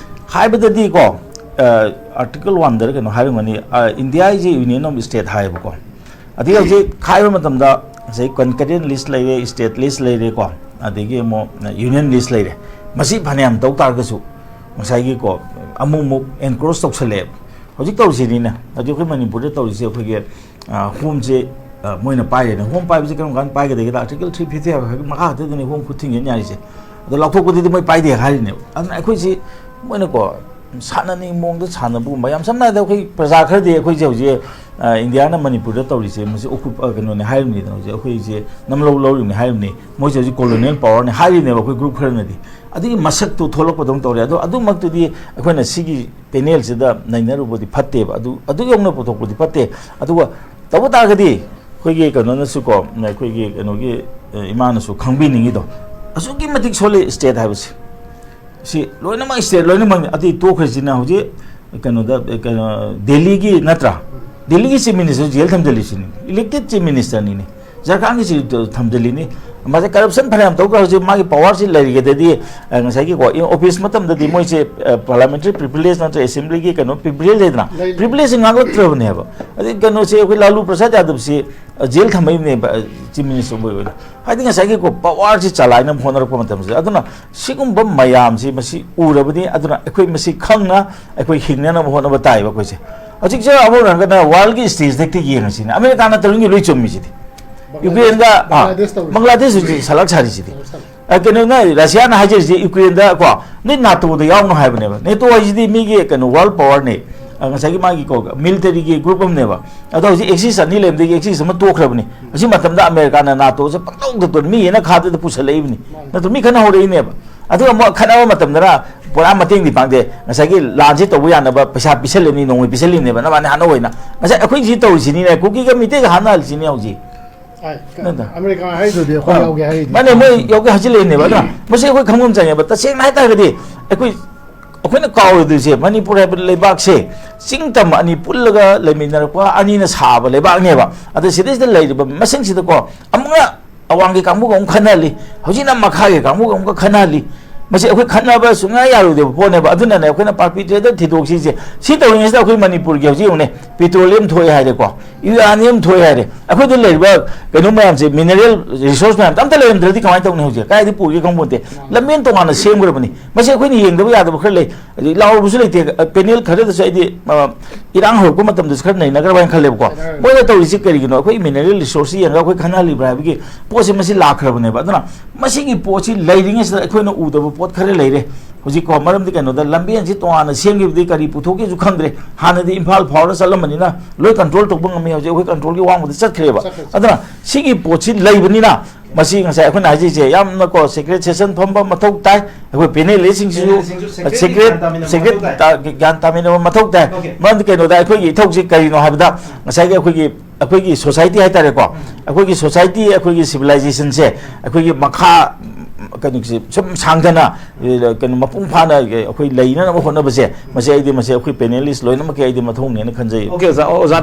ꯍꯥꯏꯕꯗꯗꯤꯀꯣ, ꯑꯥꯔꯇꯤꯀꯜ ꯋꯥꯟꯗꯔ ꯀꯩꯅꯣ ꯍꯥꯏꯔꯝꯒꯅꯤ, ꯏꯟꯗꯤꯌꯥ ꯏꯁꯦ ꯌꯨꯅꯤꯌꯟ ꯑꯣꯐ ꯁ꯭ꯇꯦꯠ ꯍꯥꯏꯌꯦꯕꯀꯣ꯫ ꯑꯗꯒꯤ ꯍꯧꯖꯤꯛ ꯈꯥꯏꯕ ꯃꯇꯝꯗ ꯉꯁꯥꯏ ꯀꯟꯀꯔꯦꯟ ꯂꯤꯁ ꯂꯩꯔꯦ, ꯁ꯭ꯇꯦꯠ ꯂꯤꯁ ꯂꯩꯔꯦꯀꯣ, ꯑꯗꯒꯤ ꯑꯃꯨꯛ ꯌꯨꯅꯤꯌꯟ ꯂꯤꯁ ꯂꯩꯔꯦ꯫ ꯃꯁꯤ ꯐꯅꯌꯥꯝ ꯇꯧ ꯇꯥꯔꯒꯁꯨ ꯉꯁꯥꯏꯒꯤꯀꯣ, ꯑꯃꯨꯛ ꯑꯃꯨꯛ ꯑꯦꯟꯀ꯭ꯔꯣꯁ ꯇꯧꯁꯜꯂꯛꯑꯦꯕ꯫ ꯍꯧꯖꯤꯛ ꯇꯧꯔꯤꯁꯤꯅꯤꯅꯦ, ꯍꯧꯖꯤꯛ ꯑꯩꯈꯣꯏ ꯃꯅꯤꯄꯨꯔꯗ ꯇꯧꯔꯤꯁꯦ ꯑꯩꯈꯣꯏꯒꯤ, ꯑ, ꯍꯣꯝꯁꯦ, ꯑ, ꯃꯣꯏꯅ ꯄꯥꯏꯔꯦꯅꯦ꯫ ꯍꯣꯝ ꯄꯥꯏꯕꯁꯦ ꯀꯔꯝ ꯀꯥꯟꯗ ꯄꯥꯏꯒꯗꯒꯦꯗ? ꯑꯥꯔꯇꯤꯀꯜ ꯊ꯭ꯔꯤ ꯐꯤꯐꯇꯤ ꯍꯥꯏꯕ ꯃꯈꯥ ꯈꯛꯇꯗꯅꯤ ꯍꯣꯝ ꯈꯨꯠ ꯊꯤꯡꯖꯤꯟ ꯌꯥꯔꯤꯁꯦ꯫ ꯑꯗꯣ ꯂꯥꯎꯊꯣꯛꯄꯗꯗꯤ ꯃꯣꯏ ꯄꯥꯏꯗꯦ ꯍꯥꯏꯔꯤꯅꯦꯕ꯫ ꯑꯗꯨꯅ ꯑꯩꯈꯣꯏꯁꯤ ꯃꯣꯏꯅꯀꯣ, ꯁꯥꯟꯅꯅꯤꯡꯕ ꯃꯑꯣꯡꯗ ꯁꯥꯟꯅꯕꯒꯨꯝꯕ, ꯌꯥꯝ ꯁꯝꯅ ꯍꯥꯏꯔꯕꯗ ꯑꯩꯈꯣꯏ ꯄ꯭ꯔꯖꯥ ꯈꯔꯗꯤ ꯑꯩꯈꯣꯏꯁꯦ ꯍꯧꯖꯤꯛ, ꯑ, ꯏꯟꯗꯤꯌꯥꯅ ꯃꯅꯤꯄꯨꯔꯗ ꯇꯧꯔꯤꯁꯦ ꯃꯁꯤ ꯑꯣꯀꯨꯞ-, ꯑ, ꯀꯩꯅꯣꯅꯦ ꯍꯥꯏꯔꯤꯕꯅꯤꯗꯅ, ꯍꯧꯖꯤꯛ ꯑꯩꯈꯣꯏꯁꯦ ꯅꯝꯂꯧ ꯂꯧꯔꯤꯕꯅꯤ ꯍꯥꯏꯔꯤꯕꯅꯤ, ꯃꯣꯏꯁꯦ ꯍꯧꯖꯤꯛ ꯀꯣꯂꯣꯅꯤꯌꯦꯜ ꯄꯋꯥꯔꯅꯤ ꯍꯥꯏꯔꯤꯅꯦꯕ ꯑꯩꯈꯣꯏ ꯒ꯭ꯔꯨꯞ ꯈꯔꯅꯗꯤ꯫ ꯑꯗꯨꯒꯤ ꯃꯁꯛꯇꯨ ꯊꯣꯛꯂꯛꯄꯗꯧꯅ ꯇꯧꯔꯦ꯫ ꯑꯗꯣ ꯑꯗꯨꯃꯛꯇꯨꯗꯤ ꯑꯩꯈꯣꯏꯅ ꯁꯤꯒꯤ ꯄꯦꯅꯦꯜꯁꯤꯗ ꯅꯩꯅꯔꯨꯕꯗꯤ ꯐꯠꯇꯦꯕ, ꯑꯗꯨ, ꯑꯗꯨ ꯌꯧꯅ ꯄꯨꯊꯣꯛꯄꯗꯤ ꯐꯠꯇꯦ꯫ ꯑꯗꯨꯒ ꯇꯧꯕ ꯇꯥꯔꯒꯗꯤ ꯑꯩꯈꯣꯏꯒꯤ ꯀꯩꯅꯣꯅꯁꯨꯀꯣ, ꯑꯩꯈꯣꯏꯒꯤ ꯀꯩꯅꯣꯒꯤ, ꯑ, ꯏꯃꯥꯅꯁꯨ ꯈꯪꯕꯤꯅꯤꯡꯉꯤꯗꯣ, ꯑꯁꯨꯛꯀꯤ ꯃꯇꯤꯛ ꯁꯣꯜꯂꯤ ꯁ꯭ꯇꯦꯠ ꯍꯥꯏꯕꯁꯦ꯫ ꯁꯤ ꯂꯣꯏꯅꯃꯛ ꯁ꯭ꯇꯦꯠ ꯂꯣꯏꯅꯃꯛꯅꯤ꯫ ꯑꯇꯩ ꯇꯣꯛꯈ꯭ꯔꯁꯤꯅ ꯍꯧꯖꯤꯛ ꯀꯩꯅꯣꯗ, ꯀꯩꯅꯣ, ꯗꯦꯜꯂꯤꯒꯤ ꯅꯠꯇ꯭ꯔꯥ? ꯗꯦꯜꯂꯤꯒꯤ ꯆꯤꯐ ꯃꯤꯅꯤꯁꯇꯔ ꯖꯦꯜ ꯊꯝꯖꯤꯜꯂꯤꯁꯤꯅꯤ, ꯏꯂꯦꯛꯇꯦꯠ ꯆꯤꯐ ꯃꯤꯅꯤꯁꯇꯔꯅꯤꯅꯦ꯫ ꯖꯔꯈꯥꯟꯒꯤꯁꯤ ꯊꯝꯖꯤꯜꯂꯤꯅꯤ꯫ ꯃꯥꯁꯦ ꯀꯔꯞꯁꯟ ꯐꯅꯌꯥꯝ ꯇꯧꯈ꯭ꯔ ꯍꯧꯖꯤꯛ ꯃꯥꯒꯤ ꯄꯋꯥꯔꯁꯤ ꯂꯩꯔꯤꯒꯗꯤ, ꯑ, ꯉꯁꯥꯏꯒꯤꯀꯣ, ꯑꯣꯐꯤꯁ ꯃꯇꯝꯗꯗꯤ ꯃꯣꯏꯁꯦ, ꯑ, ꯄꯥꯔꯂꯥꯃꯦꯟꯇꯔꯤ ꯄ꯭ꯔꯤꯚꯤꯂꯦꯖ ꯅꯠꯇ꯭ꯔꯒ ꯑꯦꯁꯦꯝꯕ꯭ꯂꯤꯒꯤ ꯀꯩꯅꯣ ꯄ꯭ꯔꯤꯚꯤꯂꯦꯖ ꯂꯩꯗꯅ, ꯂꯩ, ꯂꯩ꯫ ꯄ꯭ꯔꯤꯚꯤꯂꯦꯖꯁꯤ ꯉꯥꯛꯂꯛꯇ꯭ꯔꯕꯅꯦꯕ꯫ ꯑꯗꯩ ꯀꯩꯅꯣꯁꯦ ꯑꯩꯈꯣꯏ ꯂꯥꯂꯨ ꯄ꯭ꯔꯁꯥꯗ ꯌꯥꯗꯕꯁꯤ, ꯑ, ꯖꯦꯜ ꯊꯝꯃꯛꯏꯕꯅꯦꯕ, ꯑ, ꯆꯤꯐ ꯃꯤꯅꯤꯁꯇꯔ ꯑꯣꯏ ꯑꯣꯏꯅ꯫ ꯍꯥꯏꯗꯤ ꯉꯁꯥꯏꯒꯤꯀꯣ, ꯄꯋꯥꯔꯁꯤ ꯆꯂꯥꯏꯅꯕ ꯍꯣꯠꯅꯔꯛꯄ ꯃꯇꯝꯁꯤꯗ꯫ ꯑꯗꯨꯅ ꯁꯤꯒꯨꯝꯕ ꯃꯌꯥꯝꯁꯤ ꯃꯁꯤ ꯎꯔꯕꯗꯤ, ꯑꯗꯨꯅ ꯑꯩꯈꯣꯏ ꯃꯁꯤ ꯈꯪꯅ ꯑꯩꯈꯣꯏ ꯍꯤꯡꯅꯅꯕ ꯍꯣꯠꯅꯕ ꯇꯥꯏꯕ ꯑꯩꯈꯣꯏꯁꯦ꯫ ꯍꯧꯖꯤꯛꯁꯦ ꯑꯃꯔꯣꯝ ꯍꯥꯏꯔꯒꯅ ꯋꯥꯔꯜꯒꯤ ꯁ꯭ꯇꯦꯖꯇ ꯍꯦꯛꯇ ꯌꯦꯡꯉꯁꯤꯅꯦ꯫ ꯑꯃꯦꯔꯤꯀꯥꯅ ꯇꯧꯔꯤꯉꯩ ꯂꯣꯏ ꯆꯨꯝꯃꯤꯁꯤꯗꯤ꯫ ꯕꯪꯒ꯭ꯂꯥꯗꯦꯁ, ꯌꯨꯀ꯭ꯔꯦꯟꯗ, ꯑꯥ, ꯕꯪꯒ꯭ꯂꯥꯗꯦꯁ ꯇꯧꯔꯤꯁꯦ꯫ ꯕꯪꯒ꯭ꯂꯥꯗꯦꯁ ꯍꯧꯖꯤꯛ ꯁꯂꯥꯛ ꯁꯥꯔꯤꯁꯤꯗꯤ꯫ ꯁꯂꯥꯛ ꯁꯥꯔꯤ꯫ ꯑ, ꯀꯩꯅꯣꯅ, ꯔꯁꯤꯌꯥꯅ ꯍꯥꯏꯖꯔꯤꯁꯦ ꯌꯨꯀ꯭ꯔꯦꯟꯗ ꯀꯣ, ꯅꯣꯏ ꯅꯥꯇꯣꯗ ꯌꯥꯎꯅꯨ ꯍꯥꯏꯕꯅꯦꯕ꯫ ꯅꯦꯇꯣ ꯍꯥꯏꯁꯤꯗꯤ ꯃꯤꯒꯤ ꯀꯩꯅꯣ ꯋꯥꯔꯜ ꯄꯋꯥꯔꯅꯦ꯫ ꯑ, ꯉꯁꯥꯏꯒꯤ ꯃꯥꯒꯤ ꯀꯣ, ꯃꯤꯂꯤꯇꯔꯤꯒꯤ ꯒ꯭ꯔꯨꯞ ꯑꯃꯅꯦꯕ꯫ ꯑꯗꯣ ꯍꯧꯖꯤꯛ ꯑꯦꯛꯁꯤꯁ ꯑꯅꯤ ꯂꯩꯕꯗꯒꯤ ꯑꯦꯛꯁꯤꯁ ꯑꯃ ꯇꯣꯛꯈ꯭ꯔꯕꯅꯤ꯫ ꯑꯁꯤ ꯃꯇꯝꯗ ꯑꯃꯦꯔꯤꯀꯥꯅ ꯅꯥꯇꯣꯁꯦ ꯄꯪꯇꯧꯗ ꯇꯧꯔꯤ, ꯃꯤ ꯍꯦꯟꯅ ꯈꯥꯗꯗ ꯄꯨꯁꯜꯂꯛꯏꯕꯅꯤ꯫ ꯃꯥꯅꯤ꯫ ꯅꯠꯇ꯭ꯔ ꯃꯤ ꯈꯠꯅ ꯍꯧꯔꯛꯏꯅꯦꯕ꯫ ꯑꯗꯨꯒ ꯑꯃꯨꯛ ꯈꯠꯅꯕ ꯃꯇꯝꯗꯅ ꯄꯨꯔꯥ ꯃꯇꯦꯡꯗꯤ ꯄꯥꯡꯗꯦ꯫ ꯉꯁꯥꯏꯒꯤ ꯂꯥꯟꯁꯤ ꯇꯧꯕ ꯌꯥꯅꯕ ꯄꯩꯁꯥ ꯄꯤꯁꯜꯂꯤꯕꯅꯤ, ꯅꯣꯡꯃꯩ ꯄꯤꯁꯜꯂꯤꯕꯅꯦꯕ꯫ ꯅꯕꯥꯅꯤ ꯍꯥꯟꯅ ꯑꯣꯏꯅ꯫ ꯉꯁꯥꯏ ꯑꯩꯈꯣꯏ ꯁꯤ ꯇꯧꯔꯤꯁꯤꯅꯤꯅꯦ, ꯀꯨꯀꯤꯒ ꯃꯤꯇꯩꯒ ꯍꯥꯠꯅꯍꯜꯂꯤꯁꯤꯅꯦ ꯍꯧꯖꯤꯛ꯫ ꯑꯥꯏ, ꯀ-, ꯅꯠꯇ꯭ꯔ? ꯑꯃꯦꯔꯤꯀꯥ ꯍꯥꯏꯗꯨꯗꯤ ꯑꯩꯈꯣꯏ ꯑꯥ꯫ ꯌꯥꯎꯒꯦ ꯍꯥꯏꯔꯤꯅꯤ꯫ ꯃꯥꯅꯦ, ꯃꯣꯏ ꯌꯥꯎꯒꯦ ꯍꯥꯏꯖꯤꯜꯂꯛꯏꯅꯦꯕ꯫ ꯑꯗꯨꯅ ꯃꯁꯤ ꯑꯩꯈꯣꯏ ꯈꯪꯐꯝ ꯆꯪꯉꯦꯕ꯫ ꯇꯁꯦꯡꯅ ꯍꯥꯏꯇꯥꯔꯒꯗꯤ ꯑꯩꯈꯣꯏ, ꯑꯩꯈꯣꯏꯅ ꯀꯥꯎꯔꯣꯏꯗꯣꯏꯁꯦ, ꯃꯅꯤꯄꯨꯔ ꯍꯥꯏꯕ ꯂꯩꯕꯥꯛꯁꯦ ꯆꯤꯡ ꯇꯝ ꯑꯅꯤ ꯄꯨꯜꯂꯒ ꯂꯩꯃꯤꯟꯅꯔꯛꯄ, ꯑꯅꯤꯅ ꯁꯥꯕ ꯂꯩꯕꯥꯛꯅꯦꯕ꯫ ꯑꯗ ꯁꯤꯗꯩꯁꯤꯗ ꯂꯩꯔꯤꯕ ꯃꯁꯤꯡꯁꯤꯗꯀꯣ, ꯑꯃꯨꯛꯅ ꯑꯋꯥꯡꯒꯤ ꯀꯥꯡꯕꯨꯒ ꯑꯃꯨꯛ ꯈꯟꯅꯍꯜꯂꯤ, ꯍꯧꯖꯤꯛꯅ ꯃꯈꯥꯒꯤ ꯀꯥꯡꯕꯨꯒ ꯑꯃꯨꯛꯀ ꯈꯟꯅꯍꯜꯂꯤ꯫ ꯃꯁꯤ ꯑꯩꯈꯣꯏ ꯈꯠꯅꯕ ꯁꯨꯡꯌꯥ ꯌꯥꯔꯣꯏꯗꯕ ꯄꯣꯠꯅꯦꯕ꯫ ꯑꯗꯨꯅꯅꯦ ꯑꯩꯈꯣꯏꯅ perpetrator ꯊꯤꯗꯣꯛꯁꯤꯁꯦ꯫ ꯁꯤ ꯇꯧꯔꯤꯉꯩꯁꯤꯗ ꯑꯩꯈꯣꯏ ꯃꯅꯤꯄꯨꯔꯒꯤ ꯍꯧꯖꯤꯛ ꯌꯦꯡꯉꯨꯅꯦ, petroleum ꯊꯣꯛꯑꯦ ꯍꯥꯏꯔꯦꯀꯣ, uranium ꯊꯣꯛꯑꯦ ꯍꯥꯏꯔꯦ, ꯑꯩꯈꯣꯏꯗ ꯂꯩꯔꯤꯕ ꯀꯩꯅꯣ ꯃꯌꯥꯝꯁꯦ, mineral resource ꯃꯌꯥꯝꯁꯦ ꯑꯝꯇ ꯂꯩꯔꯝꯗ꯭ꯔꯗꯤ ꯀꯃꯥꯏꯅ ꯇꯧꯅꯤ? ꯍꯧꯖꯤꯛ ꯀꯥꯏꯗ ꯄꯨꯒꯦ ꯈꯪꯕ ꯅꯠꯇꯦ꯫ ꯂꯝꯕꯦꯟ ꯇꯣꯉꯥꯟꯅ ꯁꯦꯝꯈ꯭ꯔꯕꯅꯤ꯫ ꯃꯁꯤ ꯑꯩꯈꯣꯏꯅ ꯌꯦꯡꯗꯕ ꯌꯥꯗꯕ ꯈꯔ ꯂꯩ꯫ ꯑꯗꯩ ꯂꯥꯎꯔꯨꯕꯁꯨ ꯂꯩꯇꯦ꯫ Panel ꯈꯔꯗꯁꯨ ꯑꯩꯗꯤ, ꯑ, ꯏꯔꯥꯡ ꯍꯧꯔꯛꯄ ꯃꯇꯝꯗꯁꯨ ꯈꯔ ꯅꯩꯅꯈ꯭ꯔꯕ ꯍꯥꯏꯅ ꯈꯜꯂꯦꯕꯀꯣ꯫ ꯃꯣꯏꯅ ꯇꯧꯔꯤꯁꯤ ꯀꯔꯤꯒꯤꯅꯣ? ꯑꯩꯈꯣꯏ mineral resource ꯌꯦꯡꯉꯒ ꯑꯩꯈꯣꯏ ꯈꯟꯅꯍꯜꯂꯤꯕ꯭ꯔꯥ ꯍꯥꯏꯕꯒꯤ ꯄꯣꯠꯁꯦ ꯃꯁꯤ ꯂꯥꯛꯈ꯭ꯔꯕꯅꯦꯕ꯫ ꯑꯗꯨꯅ ꯃꯁꯤꯒꯤ ꯄꯣꯠꯁꯤ ꯂꯩꯔꯤꯉꯩꯁꯤꯗ ꯑꯩꯈꯣꯏꯅ ꯎꯗꯕ ꯄꯣꯠ ꯈꯔ ꯂꯩꯔꯦ ꯍꯧꯖꯤꯛꯀꯣ꯫ ꯃꯔꯝꯗꯤ ꯀꯩꯅꯣꯗ, ꯂꯝꯕꯦꯟꯁꯤ ꯇꯣꯉꯥꯟꯅ ꯁꯦꯝꯈꯤꯕꯗꯤ ꯀꯔꯤ ꯄꯨꯊꯣꯛꯀꯦꯁꯨ ꯈꯪꯗ꯭ꯔꯦ꯫ ꯍꯥꯟꯅꯗꯤ ꯏꯝꯐꯥꯜ ꯐꯥꯎꯔ ꯆꯠꯂꯝꯕꯅꯤꯅ ꯂꯣꯏ control ꯇꯧꯕ ꯉꯝꯃꯤ꯫ ꯍꯧꯖꯤꯛ ꯑꯩꯈꯣꯏ controlꯒꯤ ꯋꯥꯡꯃꯗ ꯆꯠꯈ꯭ꯔꯦꯕ꯫ ꯑꯗꯨꯅ ꯁꯤꯒꯤ ꯄꯣꯠꯁꯤ ꯂꯩꯕꯅꯤꯅ, ꯃꯁꯤ ꯉꯁꯥꯏ ꯑꯩꯈꯣꯏꯅ ꯍꯥꯏꯖꯔꯤꯁꯦ, ꯌꯥꯝꯅꯀꯣ, secret session ꯐꯝꯕ ꯃꯊꯧ ꯇꯥꯏ꯫ ꯑꯩꯈꯣꯏ panelistꯁꯤꯡꯁꯤꯁꯨ secret, secret ꯒ꯭ꯌꯥꯟ ꯇꯥꯃꯤꯟꯅꯕ ꯃꯊꯧ ꯇꯥꯏ꯫ ꯃꯔꯝꯗꯤ ꯀꯩꯅꯣꯗ, ꯑꯩꯈꯣꯏꯒꯤ ꯏꯊꯧꯁꯤ ꯀꯔꯤꯅꯣ ꯍꯥꯏꯕꯗ, ꯉꯁꯥꯏꯒꯤ ꯑꯩꯈꯣꯏꯒꯤ, ꯑꯩꯈꯣꯏꯒꯤ society ꯍꯥꯏꯇꯥꯔꯦꯀꯣ, ꯑꯩꯈꯣꯏꯒꯤ society, ꯑꯩꯈꯣꯏꯒꯤ civilizationꯁꯦ, ꯑꯩꯈꯣꯏꯒꯤ ꯃꯈꯥ, ꯎꯝ, ꯀꯩꯅꯣꯁꯦ ꯁꯨꯝ ꯁꯥꯡꯊꯅ, ꯑꯦ, ꯀꯩꯅꯣ, ꯃꯄꯨꯡ ꯐꯥꯅ ꯑꯩꯈꯣꯏ ꯂꯩꯅꯅꯕ ꯍꯣꯠꯅꯕꯁꯦ, ꯃꯁꯤ ꯑꯩꯗꯤ, ꯃꯁꯤ ꯑꯩꯈꯣꯏ panelist ꯂꯣꯏꯅꯃꯛꯀꯤ ꯑꯩꯗꯤ ꯃꯊꯧꯅꯦꯅ ꯈꯟꯖꯩ꯫ OK, ꯑꯣꯖꯥ, ꯑꯣꯖꯥ